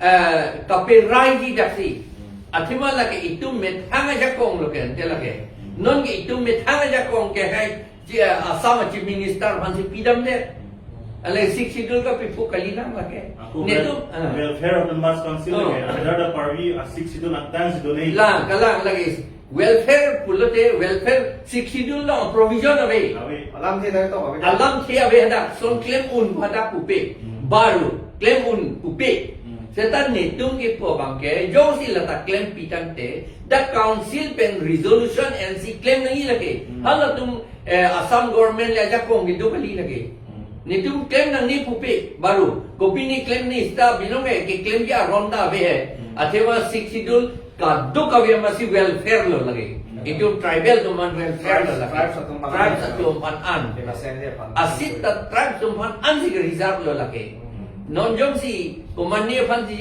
eh, kaperaiji daksi. Hmm. Athema lake itum methang ajakong lo ke, ante lake. Hmm. Non ke itum methang ajakong ke hai, ji, eh, Assam Chief Minister aphansi pidamdet. Hmm. Ale Sixth Schedule kapipu kali nang lake. Ako Netum, wel-, ah. Welfare Autonomous Council Oh. lake, under the purview a Sixth Schedule angtangsi donei. Lang, kalang lake. Welfare pulote, welfare Sixth Schedule along provision ave. Ave. Alamthe dak to ave. Alamthe ave hadak, son klem un pu hadak pupe. Hmm. Baru, klem un pupe. Hmm. Seta netum kipu abangke, jongsi lata klempi tangte, dak council pen resolution ensi klem nangji lake. Hmm. Halatum, eh, Assam government le ajakong kedo kali lake. Hmm. Netum klem nangne pupe, baru. Kopine klem nangji seta binong ke, keklemji aron ta ave he. Hmm. Athema Sixth Schedule kadokave amatsi welfare lo lake. Hmm. Itum tribal atum aphan welfare lo Tribes, lake. Tribes atum aphan Tribes an. atum aphan an. Kena sende aphan. Asit ta tribes atum aphan ansi ke-reserve lo lake. Hmm. Non jongsi komatne aphansi,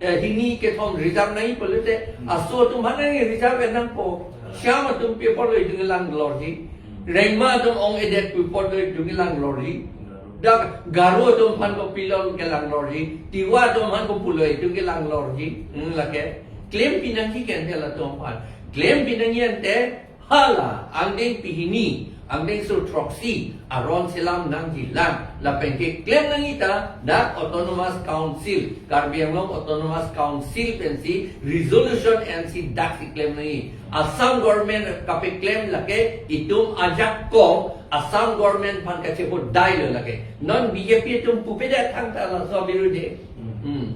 eh, hini kethom reserve nangji pulote, Hmm. Aso atum aphan nangji reserve nangpo. Hmm. Shang atum paper lo itum kelang lorji. Hmm. Rengma atum ong-edet pu paper lo itum kelang lorji. Hmm. Dak Garo atum aphan kopilo kelang lorji, Tiwa atum aphan kopulo itum kelang lorji, hmm, lake. Klempi nangji ke ante latum aphan. Klempi nangji ante hala, angdeng pini hini, angdengso throksi, aron selam nangjilang, lapen keklem nangji ta, dak Autonomous Council, Karbi Anglong Autonomous Council pensi, resolution ensi daksi klem nangji. Assam government kapeklem lake, itum ajakong, Assam government aphan kachehodai lo lake. Non B J P atum pupedet thangta laso abirudhe. Hmm. Hmm.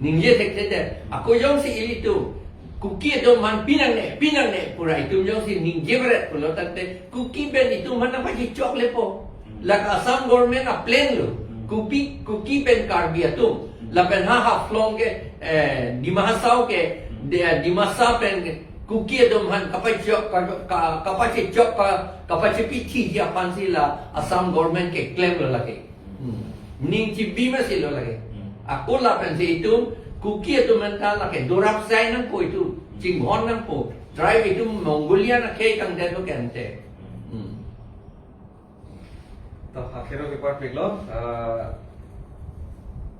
Ningje thekthedet. Ako jongsi ilitum Kuki atum aphan pinangne, pinangne pura itum jongsi ningje beret pulo tangte Kuki pen itum aphan nangpachechok lepo. Hmm. Lake Assam government a-plan lo. Hmm. Kuki, Kuki pen Karbi atum. Hmm. Lapen ha Haflong ke, eh, Dima Hasao ke, Hmm. de, Dimasa pen Kuki atum aphan kapachok, ka, ka, kapachechok, ka, kapachepithi ji aphansi la Assam government keklem lo lake. Hmm. Ning chibi masi lo lake. Hmm. Ako lapensi itum, Kuki atum anta lake, dorap sai nangpo itum, Hmm. chinghon nangpo, tribe itum Mongolian akhei kangdet lo ke ante. Hmm. To, akhero kepar piklo, eh,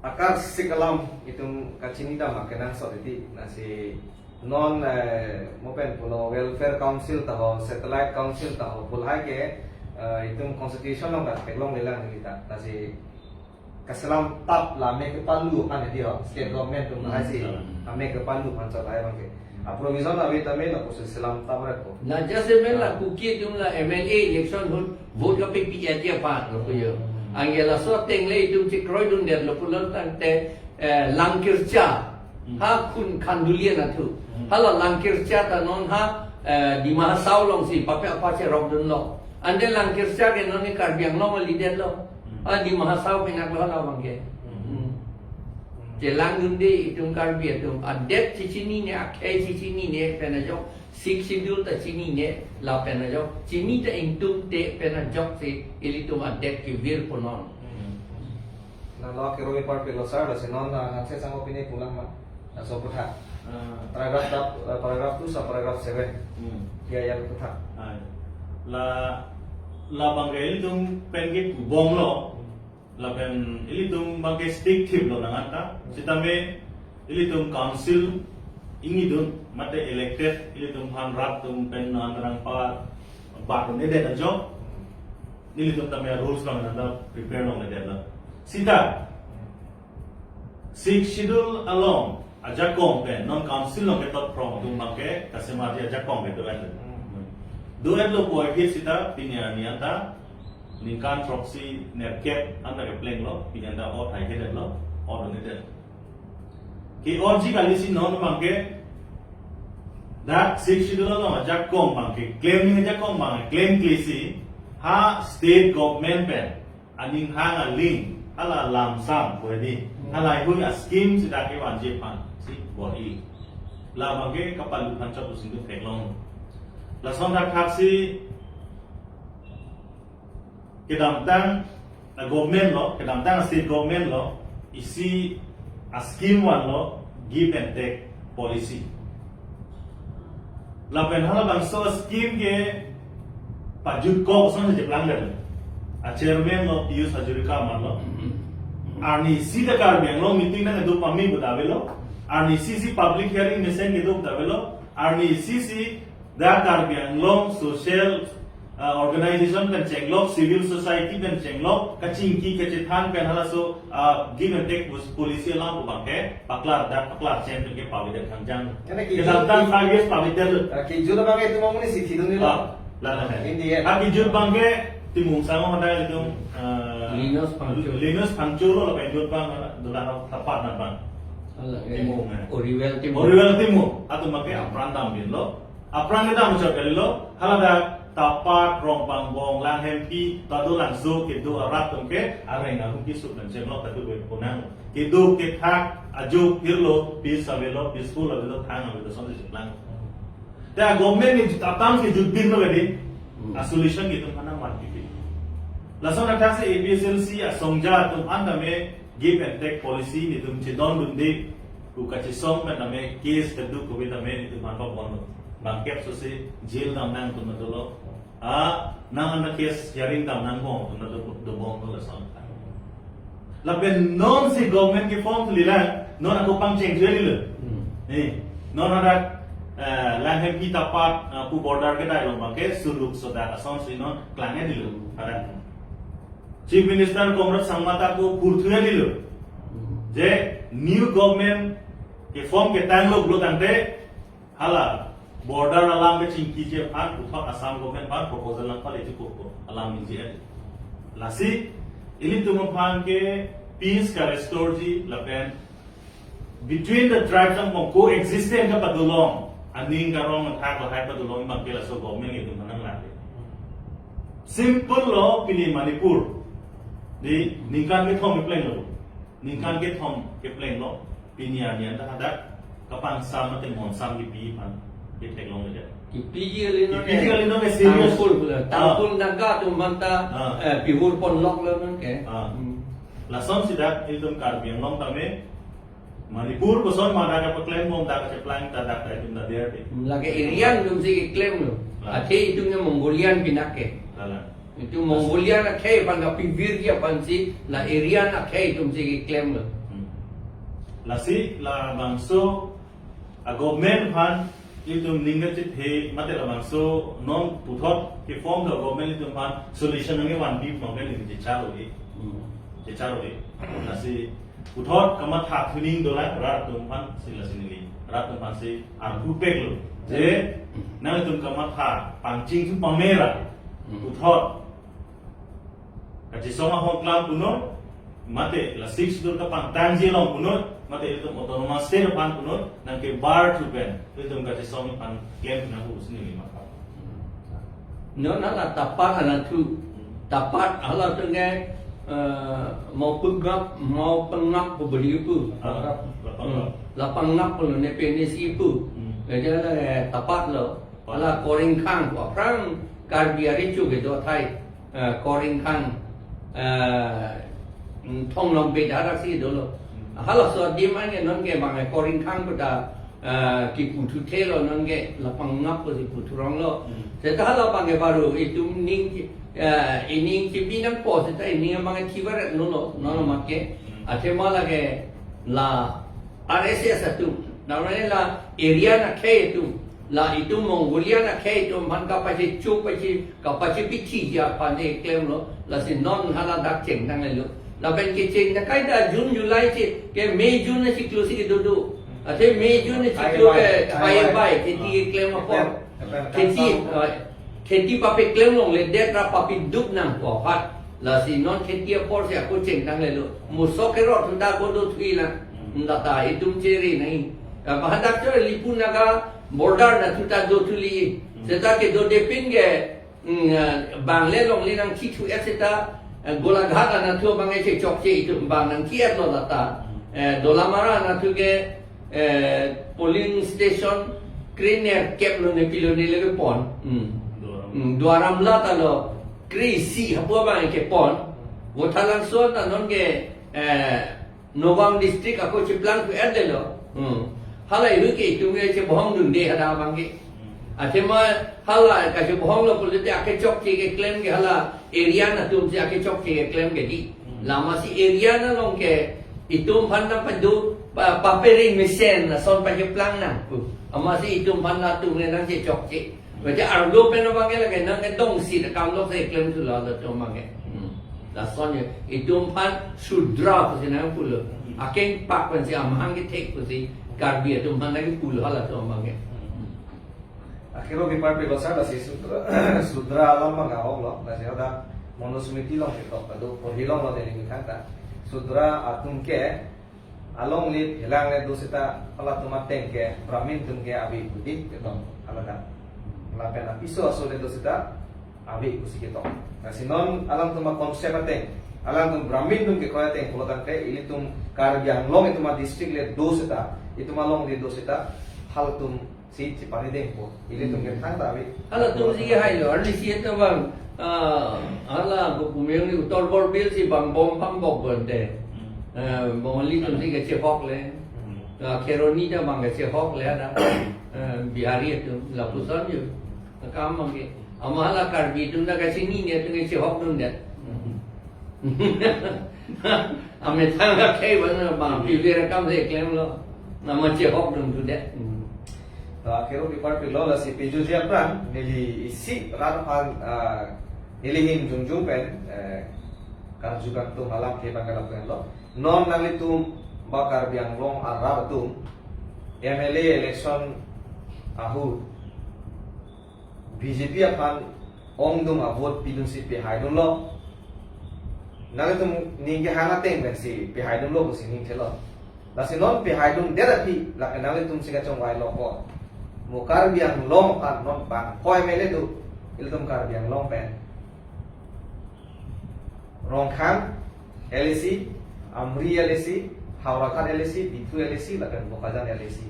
akarsik alam itum kachini dam akenangsot iti, lasi non, eh, mo pen pulo welfare council ta ho, satellite council ta ho, pu lahai ke, eh, itum constitution along ta theklonglelang neli ta, lasi kaselam tap la me kepadu aphan edi ho, state government atum Hmm, lahai si, hmm. ame kepadu aphan chot lahai abangke. A provision ave tame lapusi selam tap ret ko. La jasemet la Ah. Kuki atum la M L A election ahut vote kapepi aji aphan lo puyo. Hmm. Anke laso ateng le itum chekroidundet lo pulo tangte, eh, Langkircha. Hmm. Ha Khun Khandulia nathu. Hmm. Hala Langkircha ta non ha, eh, Dima Hasao alongsi pape apa cherokdunlo. Ante Langkircha ke non ni Karbi Anglong alidetlo. Hmm. Ha Dima Hasao pinak lo hala abangke. Hmm. Hmm. Chelangdunde itum Karbi atum. Adet chechinine, akhei chechinine pen ajok. Sixth Schedule ta chinine, lapen ajok. Chini ta ingtungte pen ajoksi ilitum adet kevir punon. Hmm. Na lo akhero kepar piklo sir, lasi non, ah, nganse sang opini pulang ma. Laso aputhak. Ah. Paragraph tap, eh, paragraph two sa paragraph seven. Hmm. Ya, ya aputhak. Ai. La, labangke ilitum pen kekubomlo. Lapen ilitum abangke stick thip lo nang anta. Sitame ilitum council ingidun mate elected ilitum aphan rat atum pen nang rang pa bat ne det ajok. Nelitum tame rules along nang prepare longledet lo. Sita Sixth Schedule along ajakong pen non council along ketot phrong atum abangke kasemarji ajakong pen do-et lo. Hmm. Do-et lo pu aphi sita pini arni anta ningkan throksi nerkep anta keplenglo, pini anta ot haihedetlo, ot un-edet. Ke-otji kali si non abangke dak Sixth Schedule along ajakong abangke, klem ning ajakong abang, klemkle si ha state government pen aning hang aling Hala lamsam ko di. Hmm. Hala hui a scheme sita kevanji aphan si bor-i. Labang ke kapalu phan chok sing theklong. Lason thakthaksi kedamtang a government lo, kedamtang a state government lo, isi a scheme vanlo, give and take policy. Lapen halabangso a scheme ke pajutkok ason si cheplang det. A chairman lo Pijush Hazarika amarlo. Arnisi ta Karbi Anglong meeting nangkedo pame pu ta avelo. Arnisi si public hearing mesen kedo pu ta avelo. Arnisi si dak Karbi Anglong social, uh, organization pen chenglok, civil society pen chenglok, kachingki kachethan pen halaso, uh, give and take pos-, policy alam pu abang ke paklar dak, paklar chen pen ke pavedet kangjang. Karena ki- Kedamtang five years pavedet lo. Ah, kijut abang ke itum amonit si thidun lo. Ah, la, la, la. Hindi ya. Ah, kijut abang ke Timung Sangho hadak itum, uh, Linus Phangcho. Linus Phangcho lo, lapen jut abang, dola Tapat anat abang. Hala, eh, Timung, eh. Oriwel Timung. Oriwel Timung. Atum abang ke apran dambinlo. Apran kedam chot kalilo, haladak Tapat, Rongpangbong, Langhempi, Tadolangso kedo arat atum ke areng ahum kisuk dan chemlok tadu be ponang. Kedo kethak ajo hirlo, peace avelo, peaceful avelo, thang avelo, son si cheplang. Te a government ni jut atam ke jutbin lo kadi. Hmm. A solution ke itum hana man pipi. Lason athak si A P H L C a songja atum an tame give and take policy netum chedondunde, ku kachesong pen tame case keduk kove tame netum aphan pabon lo. Bangkep so si jail damnang atum dolo. Ah, nang an case hearing damnang bom atum do, dobom lo lason. Lapen non si government ke form thuli la, non ako pangcheng thuli lo. Hmm. Eh, non hadak, eh, Langhempi Tapat, eh, pu border kedai along abang ke suluk sodak ason si non klang-edetlo. Hadak Chief Minister Conrad Sangma ta ako purthu-edetlo. Hmm. Je new government ke form ketanglo pulo tangte, hala border alam kachingkiji aphan puthot Assam government aphan proposal nangpale chukuk ko alam ningje. Lasi ilitum aphan ke peace ka-restore ji lapen between the tribes angbong coexistence kapadolong, aning karong athak lahai padolong abang ke laso government itum aphan nanglale. Simple lo, pini Manipur di ningkan kethom keplenglo. Ningkan kethom keplenglo. Pini arni an ta hadak kapangsam mate monsam kipi aphan ketheklongledet. Kipiji kali non. Kipiji kali non, eh, serious. Tangkhul pula. Ah. Tangkhul Naga atum aphan ta, ah, eh, pihur ponloklo non ke. Ah. Hmm. Lason si dak ilitum Karbi Anglong tame Manipur koson ma dak kepaklem bom, dak kacheplang ta dak ta itum ta der de. Lake Aryan atum si keklemlo. Ah. Athe itum ke Mongolian pinak ke. Lala. Itum Mongolian akhei aphan kapivir ji aphan si, la Aryan akhei atum si keklemlo. Hmm. Lasi labangso a government aphan itum ning kachethe mate labangso non puthot ke form ka government itum aphan solution nangkevanpi abang ke neli chechar-o-e. Hmm. Chechar-o-e. Lasi puthot kamatha thuning dolang rat atum aphan si lasi neli. Rat atum aphan si arpu peklo. Je, nangtum kamatha pangchingthu pamera. Hmm. Puthot kachesong ahoklam punoi, mate la Sixth Schedule kapangtangji along punoi, mate itum autonomous state aphan punoi, nangkebar thu pen itum kachesong aphan klem nanghu pusi neli matha. Non hala Tapat hala thu, Tapat hala atum ke, eh, Mopengap, Mopengap pu beli pu. Ah, Lapangap. Hmm. Lapangap pulo ne penisi pu. Hmm. Jadi hala, eh, Tapat lo. Hala Koringkhang pu aphrang Karbi arecho kedo athai, eh, Koringkhang, eh, mm, Thong Longpet adak si dolo. Hmm. Halaso adim an ke non ke abang Koringkhang pu ta, eh, kipu thuthelo, non ke Lapangap pusi pu thuronglo. Hmm. Seta hala abang ke baru itum ning, eh, ining chipi nangpo seta ining abang ke thivaret nolo, nolo mat ke. Hmm. Athema lake la R S S atum, namanya la Aryan akhei atum, la itum Mongolian akhei atum aphan kapachecho pache, kapachepithi ji aphan keklemlo, lasi non hala dak chengtang lelo. Lapen kecheng ta kaita June July che, ke May June si close si kedo do. Athe May June si close ke bye bye, kheti keklem apor. Kheti, eh, kheti papeklemlongledet ra papidup nangpo aphan. Lasi non kheti apor si ako chengtang lelo. Musok kerot hunda ako do thuilang. Hmm. Hunda ta itum chere nai. Apa hadak cho Lipu Naga border nathu ta do thuli. Hmm. Seta kedodepin ke, mm, ah, bangle longle nangthithu-et seta Eh, Golaghat anatthu abang ke chechokche itum abang nangki-etlo lata. Eh, Dolamara anatthu ke, eh, polling station krenerkep lone pilone leke pon. Hmm. Duar Amla. Hmm, Duar Amla ta lo kre-isi hapu abang kepon. Vothatlangso ta non ke, eh, Nagaon district ako cheplang pu-et detlo. Hmm. Hala ihu ke itum ke chebohong dunde hadak abang ke. Hmm. Athema hala kachebohonglo pulote akechokche keklem ke hala area atum si akechokche keklem ke dei. Hmm. Lasi area along ke itum aphan nangpado pa, paperi mesen lason pacheplang nang pu. Amatsi itum aphan latum ke nangchechokche. Berarti arlo pen abang ke lake nangkedongsi akam lok si klemthulo latum abang ke. Hmm. Lason ye, itum aphan Sudra pusi nangpulo. Akengpak pensi amahang kethek pusi Karbi atum aphan nangkepulo latum abang ke. Hmm. Akhiro kipar pe gosar lasi Sudra, Sudra alam abang ahoklo, lasi hadak Manusmriti along ketok, ado porhilonglo neli methang ta. Sudra atum ke alongle phelang le do seta halatum ateng ke Brahmin atum ke ave pu dei ketok haladak. Lapen apiso aso le do seta ave pusi ketok. Lasi non alangtum a-concept ateng, alangtum Brahmin atum kekroi ateng pulo tangte, ilitum Karbi Anglong itum a-district le do seta, itum alongle do seta, halatum si chepari dengpo. Ilitum ke thangta ave. Halatum si hailo, arnisi ta abang, ah, hala Bumeng ni Uttar Borbil si bang bom pambok bonte. Hmm. Eh, Bongali atum si kachehok le. Hmm. Ah, Kheroni ta abang kachehok le ada. Eh, Bihari atum lapuson yo. Akam abang ke. Amat hala Karbi atum ta kachinine atum kachehok dundet. Hmm. Amethang akhei abang na bang, hmm, pivir akam si klemlo. Amat chehok dun tu det. Hmm. To, akhiro kipar pilo lasi pejutji aphrang, neli isi rat aphan, ah, neli ahin jongjong pen, eh, karju kangtung alam ke abang ke lapu henlo. Non nanglitum ba Karbi Anglong arat atum M L A election ahut B J P aphan ongdung a-vote pidunsi pehaidunlo. Nanglitum ning kehang ateng pensi pehaidunlo pusi ning thelo. Lasi non pehaidundet aphi, lake nanglitum si kachongvailo ko. Mo Karbi Anglong aphan non bang ko M L A do, ilitum Karbi Anglong pen. Rongkhang L A C, Amri L A C, Howraghat L A C, Diphu L A C, lapen Bokajan L A C.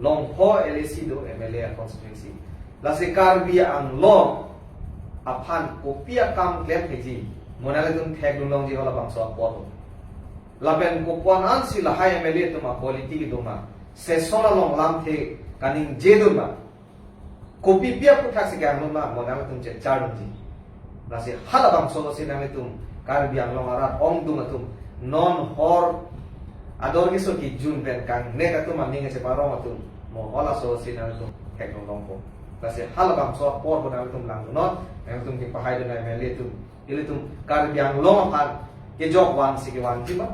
Longpho L A C do M L A constituency. Lasi Karbi Anglong aphan kopi akam klem theji, mo nanglitum thekdun longji halabangso apor. Lapen kopi-an ansi lahai M L A atum a-quality kedo ma, session along lamthe kaningje dun ma, kopi pi aphuthak si kangno ma, mo nanglitum chechar dunji. Lasi halabangso si nanglitum Karbi Anglong arat ongdung atum, non hor ador keso kejun pen kangnek atum aning cheparong atum, mo halaso si nanglitum thekdun longpo. Lasi halabangso apor pu nanglitum langnon, nanglitum kepahaidun M L A atum. Ilitum Karbi Anglong aphan kejok vansi kevanji ma,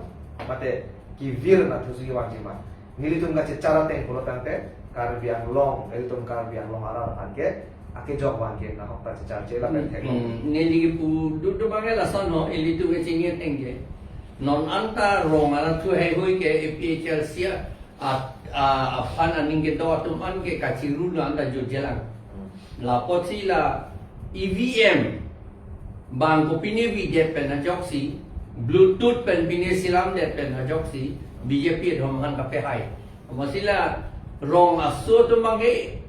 mate kevir anatthu si kevanji ma. Nelitum kachechar ateng pulo tangte Karbi Anglong, ilitum Karbi Anglong arat aphan ke akejok van ke nahok ta checharche lapen, hmm, theklong. Hmm, neli kipu duk duk abang ke lason ho, ilitum kachingki ateng ke. Non anta rong anatthu heihui ke A P H L C a, a, aphan aning kedo atum an ke kachirulo anta jutjelang. Hmm. Lapotsi la E V M bang kopine videt pen ajoksi, Bluetooth pen pine selamdet pen ajoksi, B J P atum aphan kapehai. Amatsi la rong aso atum abang ke,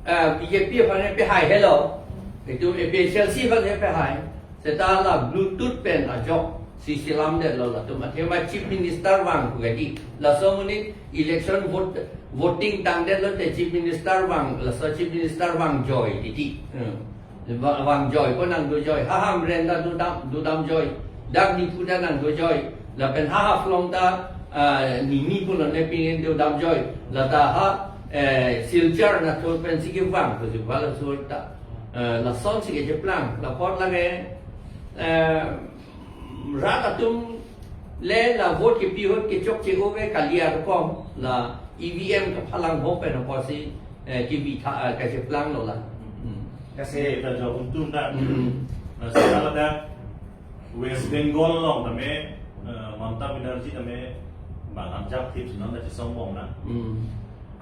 eh, B J P aphan pehai helo, itum A P H L C aphan pehai. Seta la Bluetooth pen ajok si selamdetlo latum. Athema Chief Minister vang pu kali. Laso amonit election vote, voting tangdetlo te Chief Minister vang, laso Chief Minister vangjoi titi. Hmm. Va-, vangjoi ko nangdojoi. Ha Hamren ta dodam, dodamjoi. Dak Diphu ta nangdojoi. Lapen ha Haflong ta, ah, nini pulo ne pine dodamjoi. Lata ha, eh, Silchar anatthu pensi kevang pusi bala sulta. Eh, lasonsi kecheplang, lapot lake, eh, rat atum le la vote kepi ahut kechokche ove kali arokom la E V M kaphalang ho pen apotsi, eh, kevitha, eh, kacheplanglo la. Hmm. Kasi ta jo untung ta. Hmm. Lasi ladak West Bengal along tame, eh, Mamata Banerjee tame bang anjak thip si non ta chesongbom na. Hmm.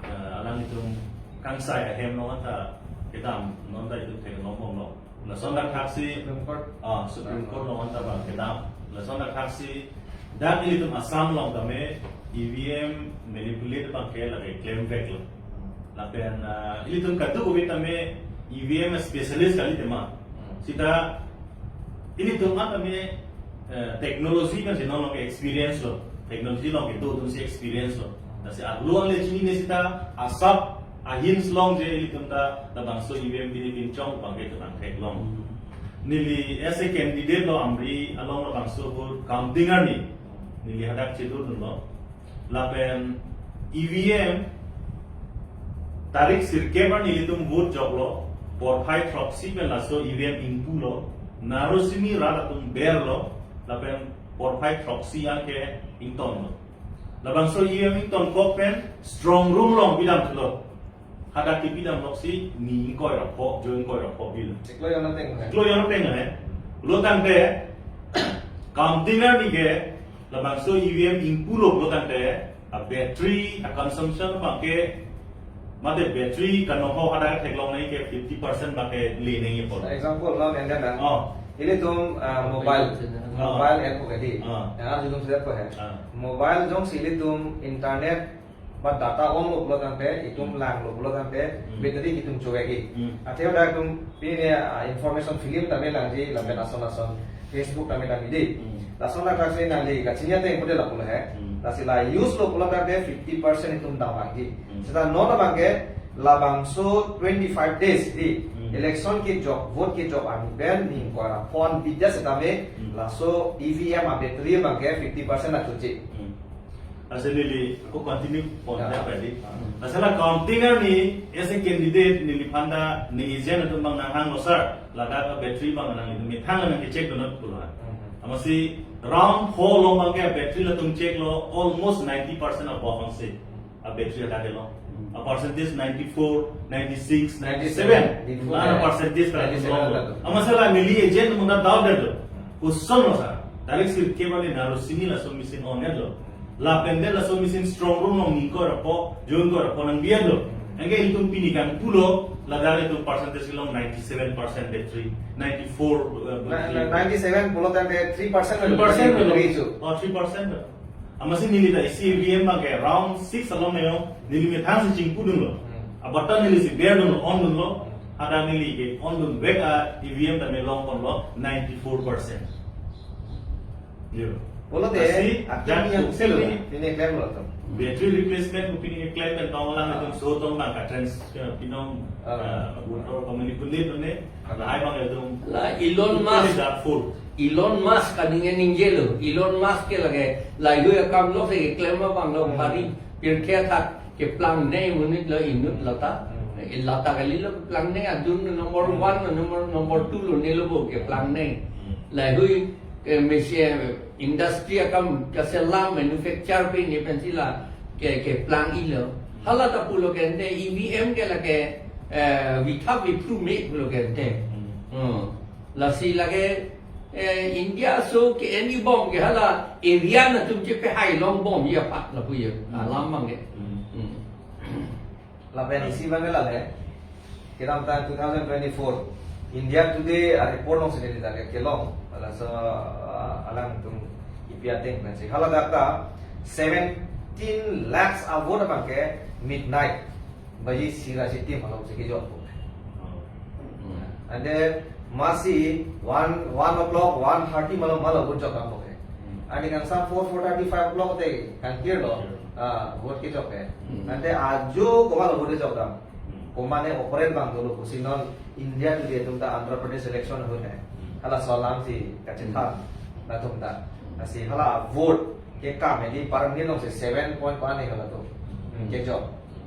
Eh, alanglitum kangsai ahem along ta kedam non ta itum theklongbomlo. Lason dak thaksi, Supreme Court. Ah, Supreme Court along anta abang kedam. Lason dak thaksi, dak ilitum Assam along tame E V M manipulate abang ke lake klemveklo. Lapen, ah, ilitum kadokave tame E V M specialist kali tema. Hmm. Seta ilitum an tame, eh, technology pensi non along ke experience lo. Technology along kedo atumsi experience lo. Lasi arlo angle chinine seta asap ahin si longji ilitum ta labangso E V M pini pinchong abang ke itum nangtheklong. Hmm. Neli as a candidate lo Amri along labangso vote counting arni. Neli hadak chedodunlo. Lapen E V M tarik sirkep arni ilitum vote joklo, porphai throksi pen laso E V M ingpulo, Narosimi rat atum berlo, lapen porphai throksi anke ingtonlo. Labangso E V M ingtonkok pen strong room along pidamlo. Hadak kepidamloksi ni ingkoi ra pho, jo ingkoi ra pho bil. Chiklo jona teng hai. Chiklo jona teng hai. Lo tangte counting arni ke labangso E V M ingpulo lo tangte a battery a consumption abang ke mate battery kanoho hadak theklong nangji ke fifty percent abang ke le nangji apot. Example lo yang kan. Oh. Ilitum, ah, mobile, mobile, oh, mobile app ko kadi. Oh. Yang ilitum sudah ko hai. Ah. Mobile jongsi ilitum internet ba data onlo pulo tangte, itum, hmm, langlo pulo tangte, hmm, battery itum choweki. Hmm. Athe hadak itum pini, ah, information film tame langji, lapen, hmm, ason ason Facebook tame langji dei. Hmm. Lason dak thaksi nangli kachini ateng pute lapulo he. Hmm. Lasi la use lo pulo tangte fifty percent itum dam vangji. Hmm. Seta non abang ke labangso twenty-five days dei, hmm, election kejok, vote kejok arni pen ni ingkoi ra pho an bidya setame, hmm, laso E V M a battery abang ke fifty percent achuche. Hmm. Lasi neli ako continue pon, ya, tangte padi. Hmm. Lasi la counting arni as a candidate neliphan ta ne agent atum abang nanghanglo sir. Ladak a battery abang nang itum methang nangkecheck dun nang pulo. Hmm. Amatsi round pho along abang ke battery latum checklo almost ninety percent above angse. A battery hadak lo. Hmm. A percentage ninety-four, ninety-six, ninety-seven. Ninety-seven. Ninety-four. Mana percentage ta ninety-seven lo. Amatsi la neli agent atum ta doubt detlo. Hmm. Kosonlo sir. Tarik sirkep arni Narosimi laso machine on-etlo. Lapen de laso machine strong room along ni ingkoi ra pho, jo ingkoi ra pho nangbi-etlo. Anke itum pini kangpulo, ladak itum percentage along ninety-seven percent battery, ninety-four, uh, na, na, battery. Ninety-seven pulo tangte three percent, three percent lo. Battery chu. Oh, three percent lo. Amatsi neli ta isi E V M abang ke round six along neo, neli methang si chingpudunlo. Hmm. A button neli si berdunlo, on dunlo. Hmm. Hadak neli ke on dunvek a E V M tame longponlo ninety-four percent. Yo. Pulote, lasi, akhir jan yang selo, pini, pini klemlo to. Battery replacement ko pini klem pen tong lang, ah, itum so tong lang ka trans, eh, pinong, ah, eh, motor ko manipulate ne, ah, lahai abang itum. La Elon Musk. Totally doubtful. Elon Musk kaning ningjelo. Elon Musk ke lake lahai akamlo si klem abang lo, hmm, bari pirthe athak keplangne monit lo inut lata. Hmm. Eh, lata kalilo keplangne, adun number, hmm, one, number, number two lo nelo bo keplangne. Hmm. Lahai ke mesi-, industry akam kaselam manufacture pini pensi la ke, keplang-ilo. Hala ta pulo ke ante E V M ke lake, eh, vitha viphu me pulo ke ante. Hmm. Hmm. Lasi lake, eh, India aso ke-en-i bom ke hala area atum chepehai long bom ya pak lapu ya. Hmm. Alam abang ke. Hmm. Hmm. Lapen isi abang ke lale. Kedamtang two thousand twenty-four India Today a report alongsi neli ta ke kelong. Laso, ah, alangtum kipi ateng pensi. Hala dak ta seventeen lakhs a vote abang ke midnight baji isi ra isi tim alongsi kejok. Ante masi one, one o'clock, one thirty malom malom vote jokdam ke. Hmm. Ante kangsam four, four thirty, five o'clock te kangkirlo, sure, ah, vote kejok ke. Hmm. Ante ajo komatlo vote jokdam. Hmm. Komatne opponent abang dolo pusi non India Today atum ta Andhra Pradesh election ahut he. Hmm. Halaso alamsi kachethan, hmm, latum ta. Hmm. Lasi hala vote ke kam edi per minute alongsi seven point one he halatum. Hmm. Hmm, kejok.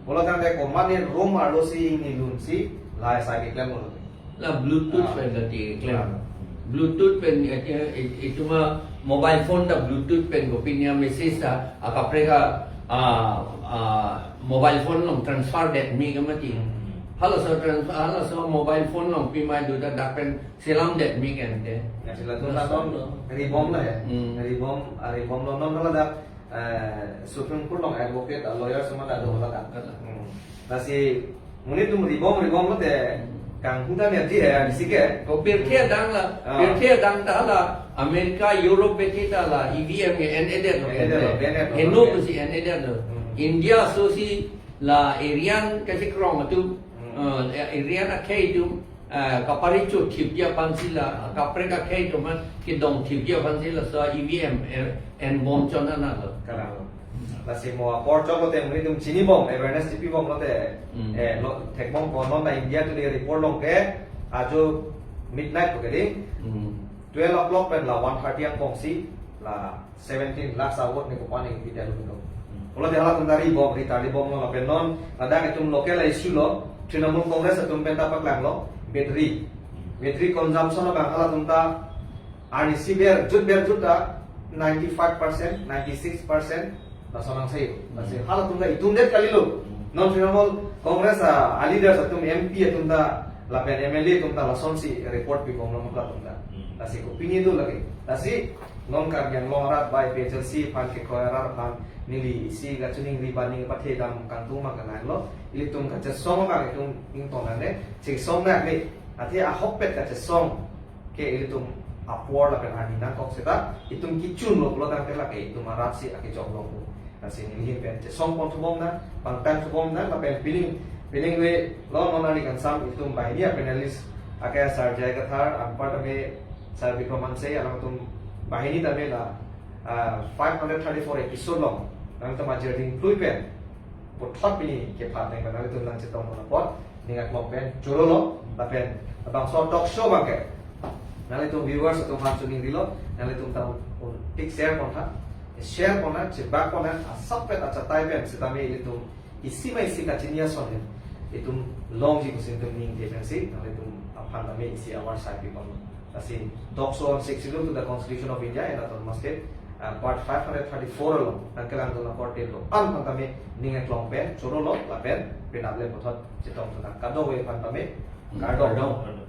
Pulo tangte komatne room arlosi ingni lunsi lahai asai keklemlo. La Bluetooth, ah, pen lati keklem. Ah. Bluetooth pen, eh, eh, itum a mobile phone ta Bluetooth pen kopine a message ta akaprek a, ah, ah, mobile phone along transfer det me ke mati. Hmm. Halaso trans-, halaso mobile phone along pima do ta dak pen selam det me ke ante. Ya, sila tu lason ribom lo he. Hmm. Ribom, ah, ribom lo non hala dak, eh, Supreme Court along advocate, ah, lawyer semua ta do hala dak. Hala. Hmm. Lasi monit atum ribom, ribom lote, hmm, Kanghutan ya di ya, bisi ke. Ko pirthe adang la, Ah. pirthe adang ta la, America, Europe beti ta la, E V M ke en-edet lo. En-edet lo, en-edet lo. Heno Okay. pusi en-edet lo. Hmm. India aso si la Aryan kachekroikre atum, Hmm. eh, Aryan akhei atum, eh, kapari chot thipji aphan si la, kaprek akhei atum an kedong thipji aphan si laso E V M, eh, en bom chot an lo. Kalang. Lasi mo apor chot lote nelitum chinibom, awareness chipibom lote, Hmm. eh, lo, thekbom ko non na India Today report along ke, ajo midnight ko kali, Hmm. twelve o'clock pen la one thirty angbong si, la seventeen lakhs a-vote ne kopan ne pidetlo. Hmm. Pulote halatum ta ribom, ri ta ribomlo lapen non, ladak itum local issue lo, Trinamool Congress atum pen ta paklanglo, battery. Hmm. Battery consumption abang halatum ta, arnisi berjut berjut ta ninety-five percent, ninety-six percent, lason angse. Lasi Hmm. halatum ta itum det kalilo. Hmm. Non Trinamool Congress a, a-leaders atum M P atum ta lapen M L A atum ta lasonsi report pibomlo halatum ta. Hmm. Lasi kopine do lake. Lasi non Karbi Anglong arat bai P H L C aphan kekroi arat aphan neli isi kachiningri ba ning pathe dam kangtung ma kananglo. Ilitum kachesong abang itum ingtong nangne, chesong nangne. Athe ahokpet kachesong ke ilitum apor lapen arni nangkok seta itum kechunlo pulo tangte lake itum arat si akejok longpo. Lasi neli ahin pen chesong pon thubom nang, pangtang thubom nang, lapen pining, pining ve lo non arni kangsam itum banghini a-panelist ake Sir J I Kathar, anpar tame Sir Bikram Hanse, alangtum banghini tame la, ah, five hundred thirty-four episode along, nangtum ajir dingplui pen, puthot pini kephan nang pen nanglitum nangchetong pon apot, ning aklong pen chorolo, lapen labangso talk show abang ke nanglitum viewers atum aphan chiningrilo, nanglitum ta un tik share pon tha, share pon tha, chebak pon tha, asapvet achatai pen sitame ilitum isi ma isi kachini ason he itum longji pusi itum ningje pensi nanglitum aphan tame isi awar sai pipon. Lasi talk show on Sixth Schedule to the Constitution of India and Autonomous State, uh, part five hundred thirty-four along nangkelangdun akorte do-an aphan tame ning aklong pen chorolo lapen penap le puthot chetong thunang. Kadokave aphan tame kardom. Kardom.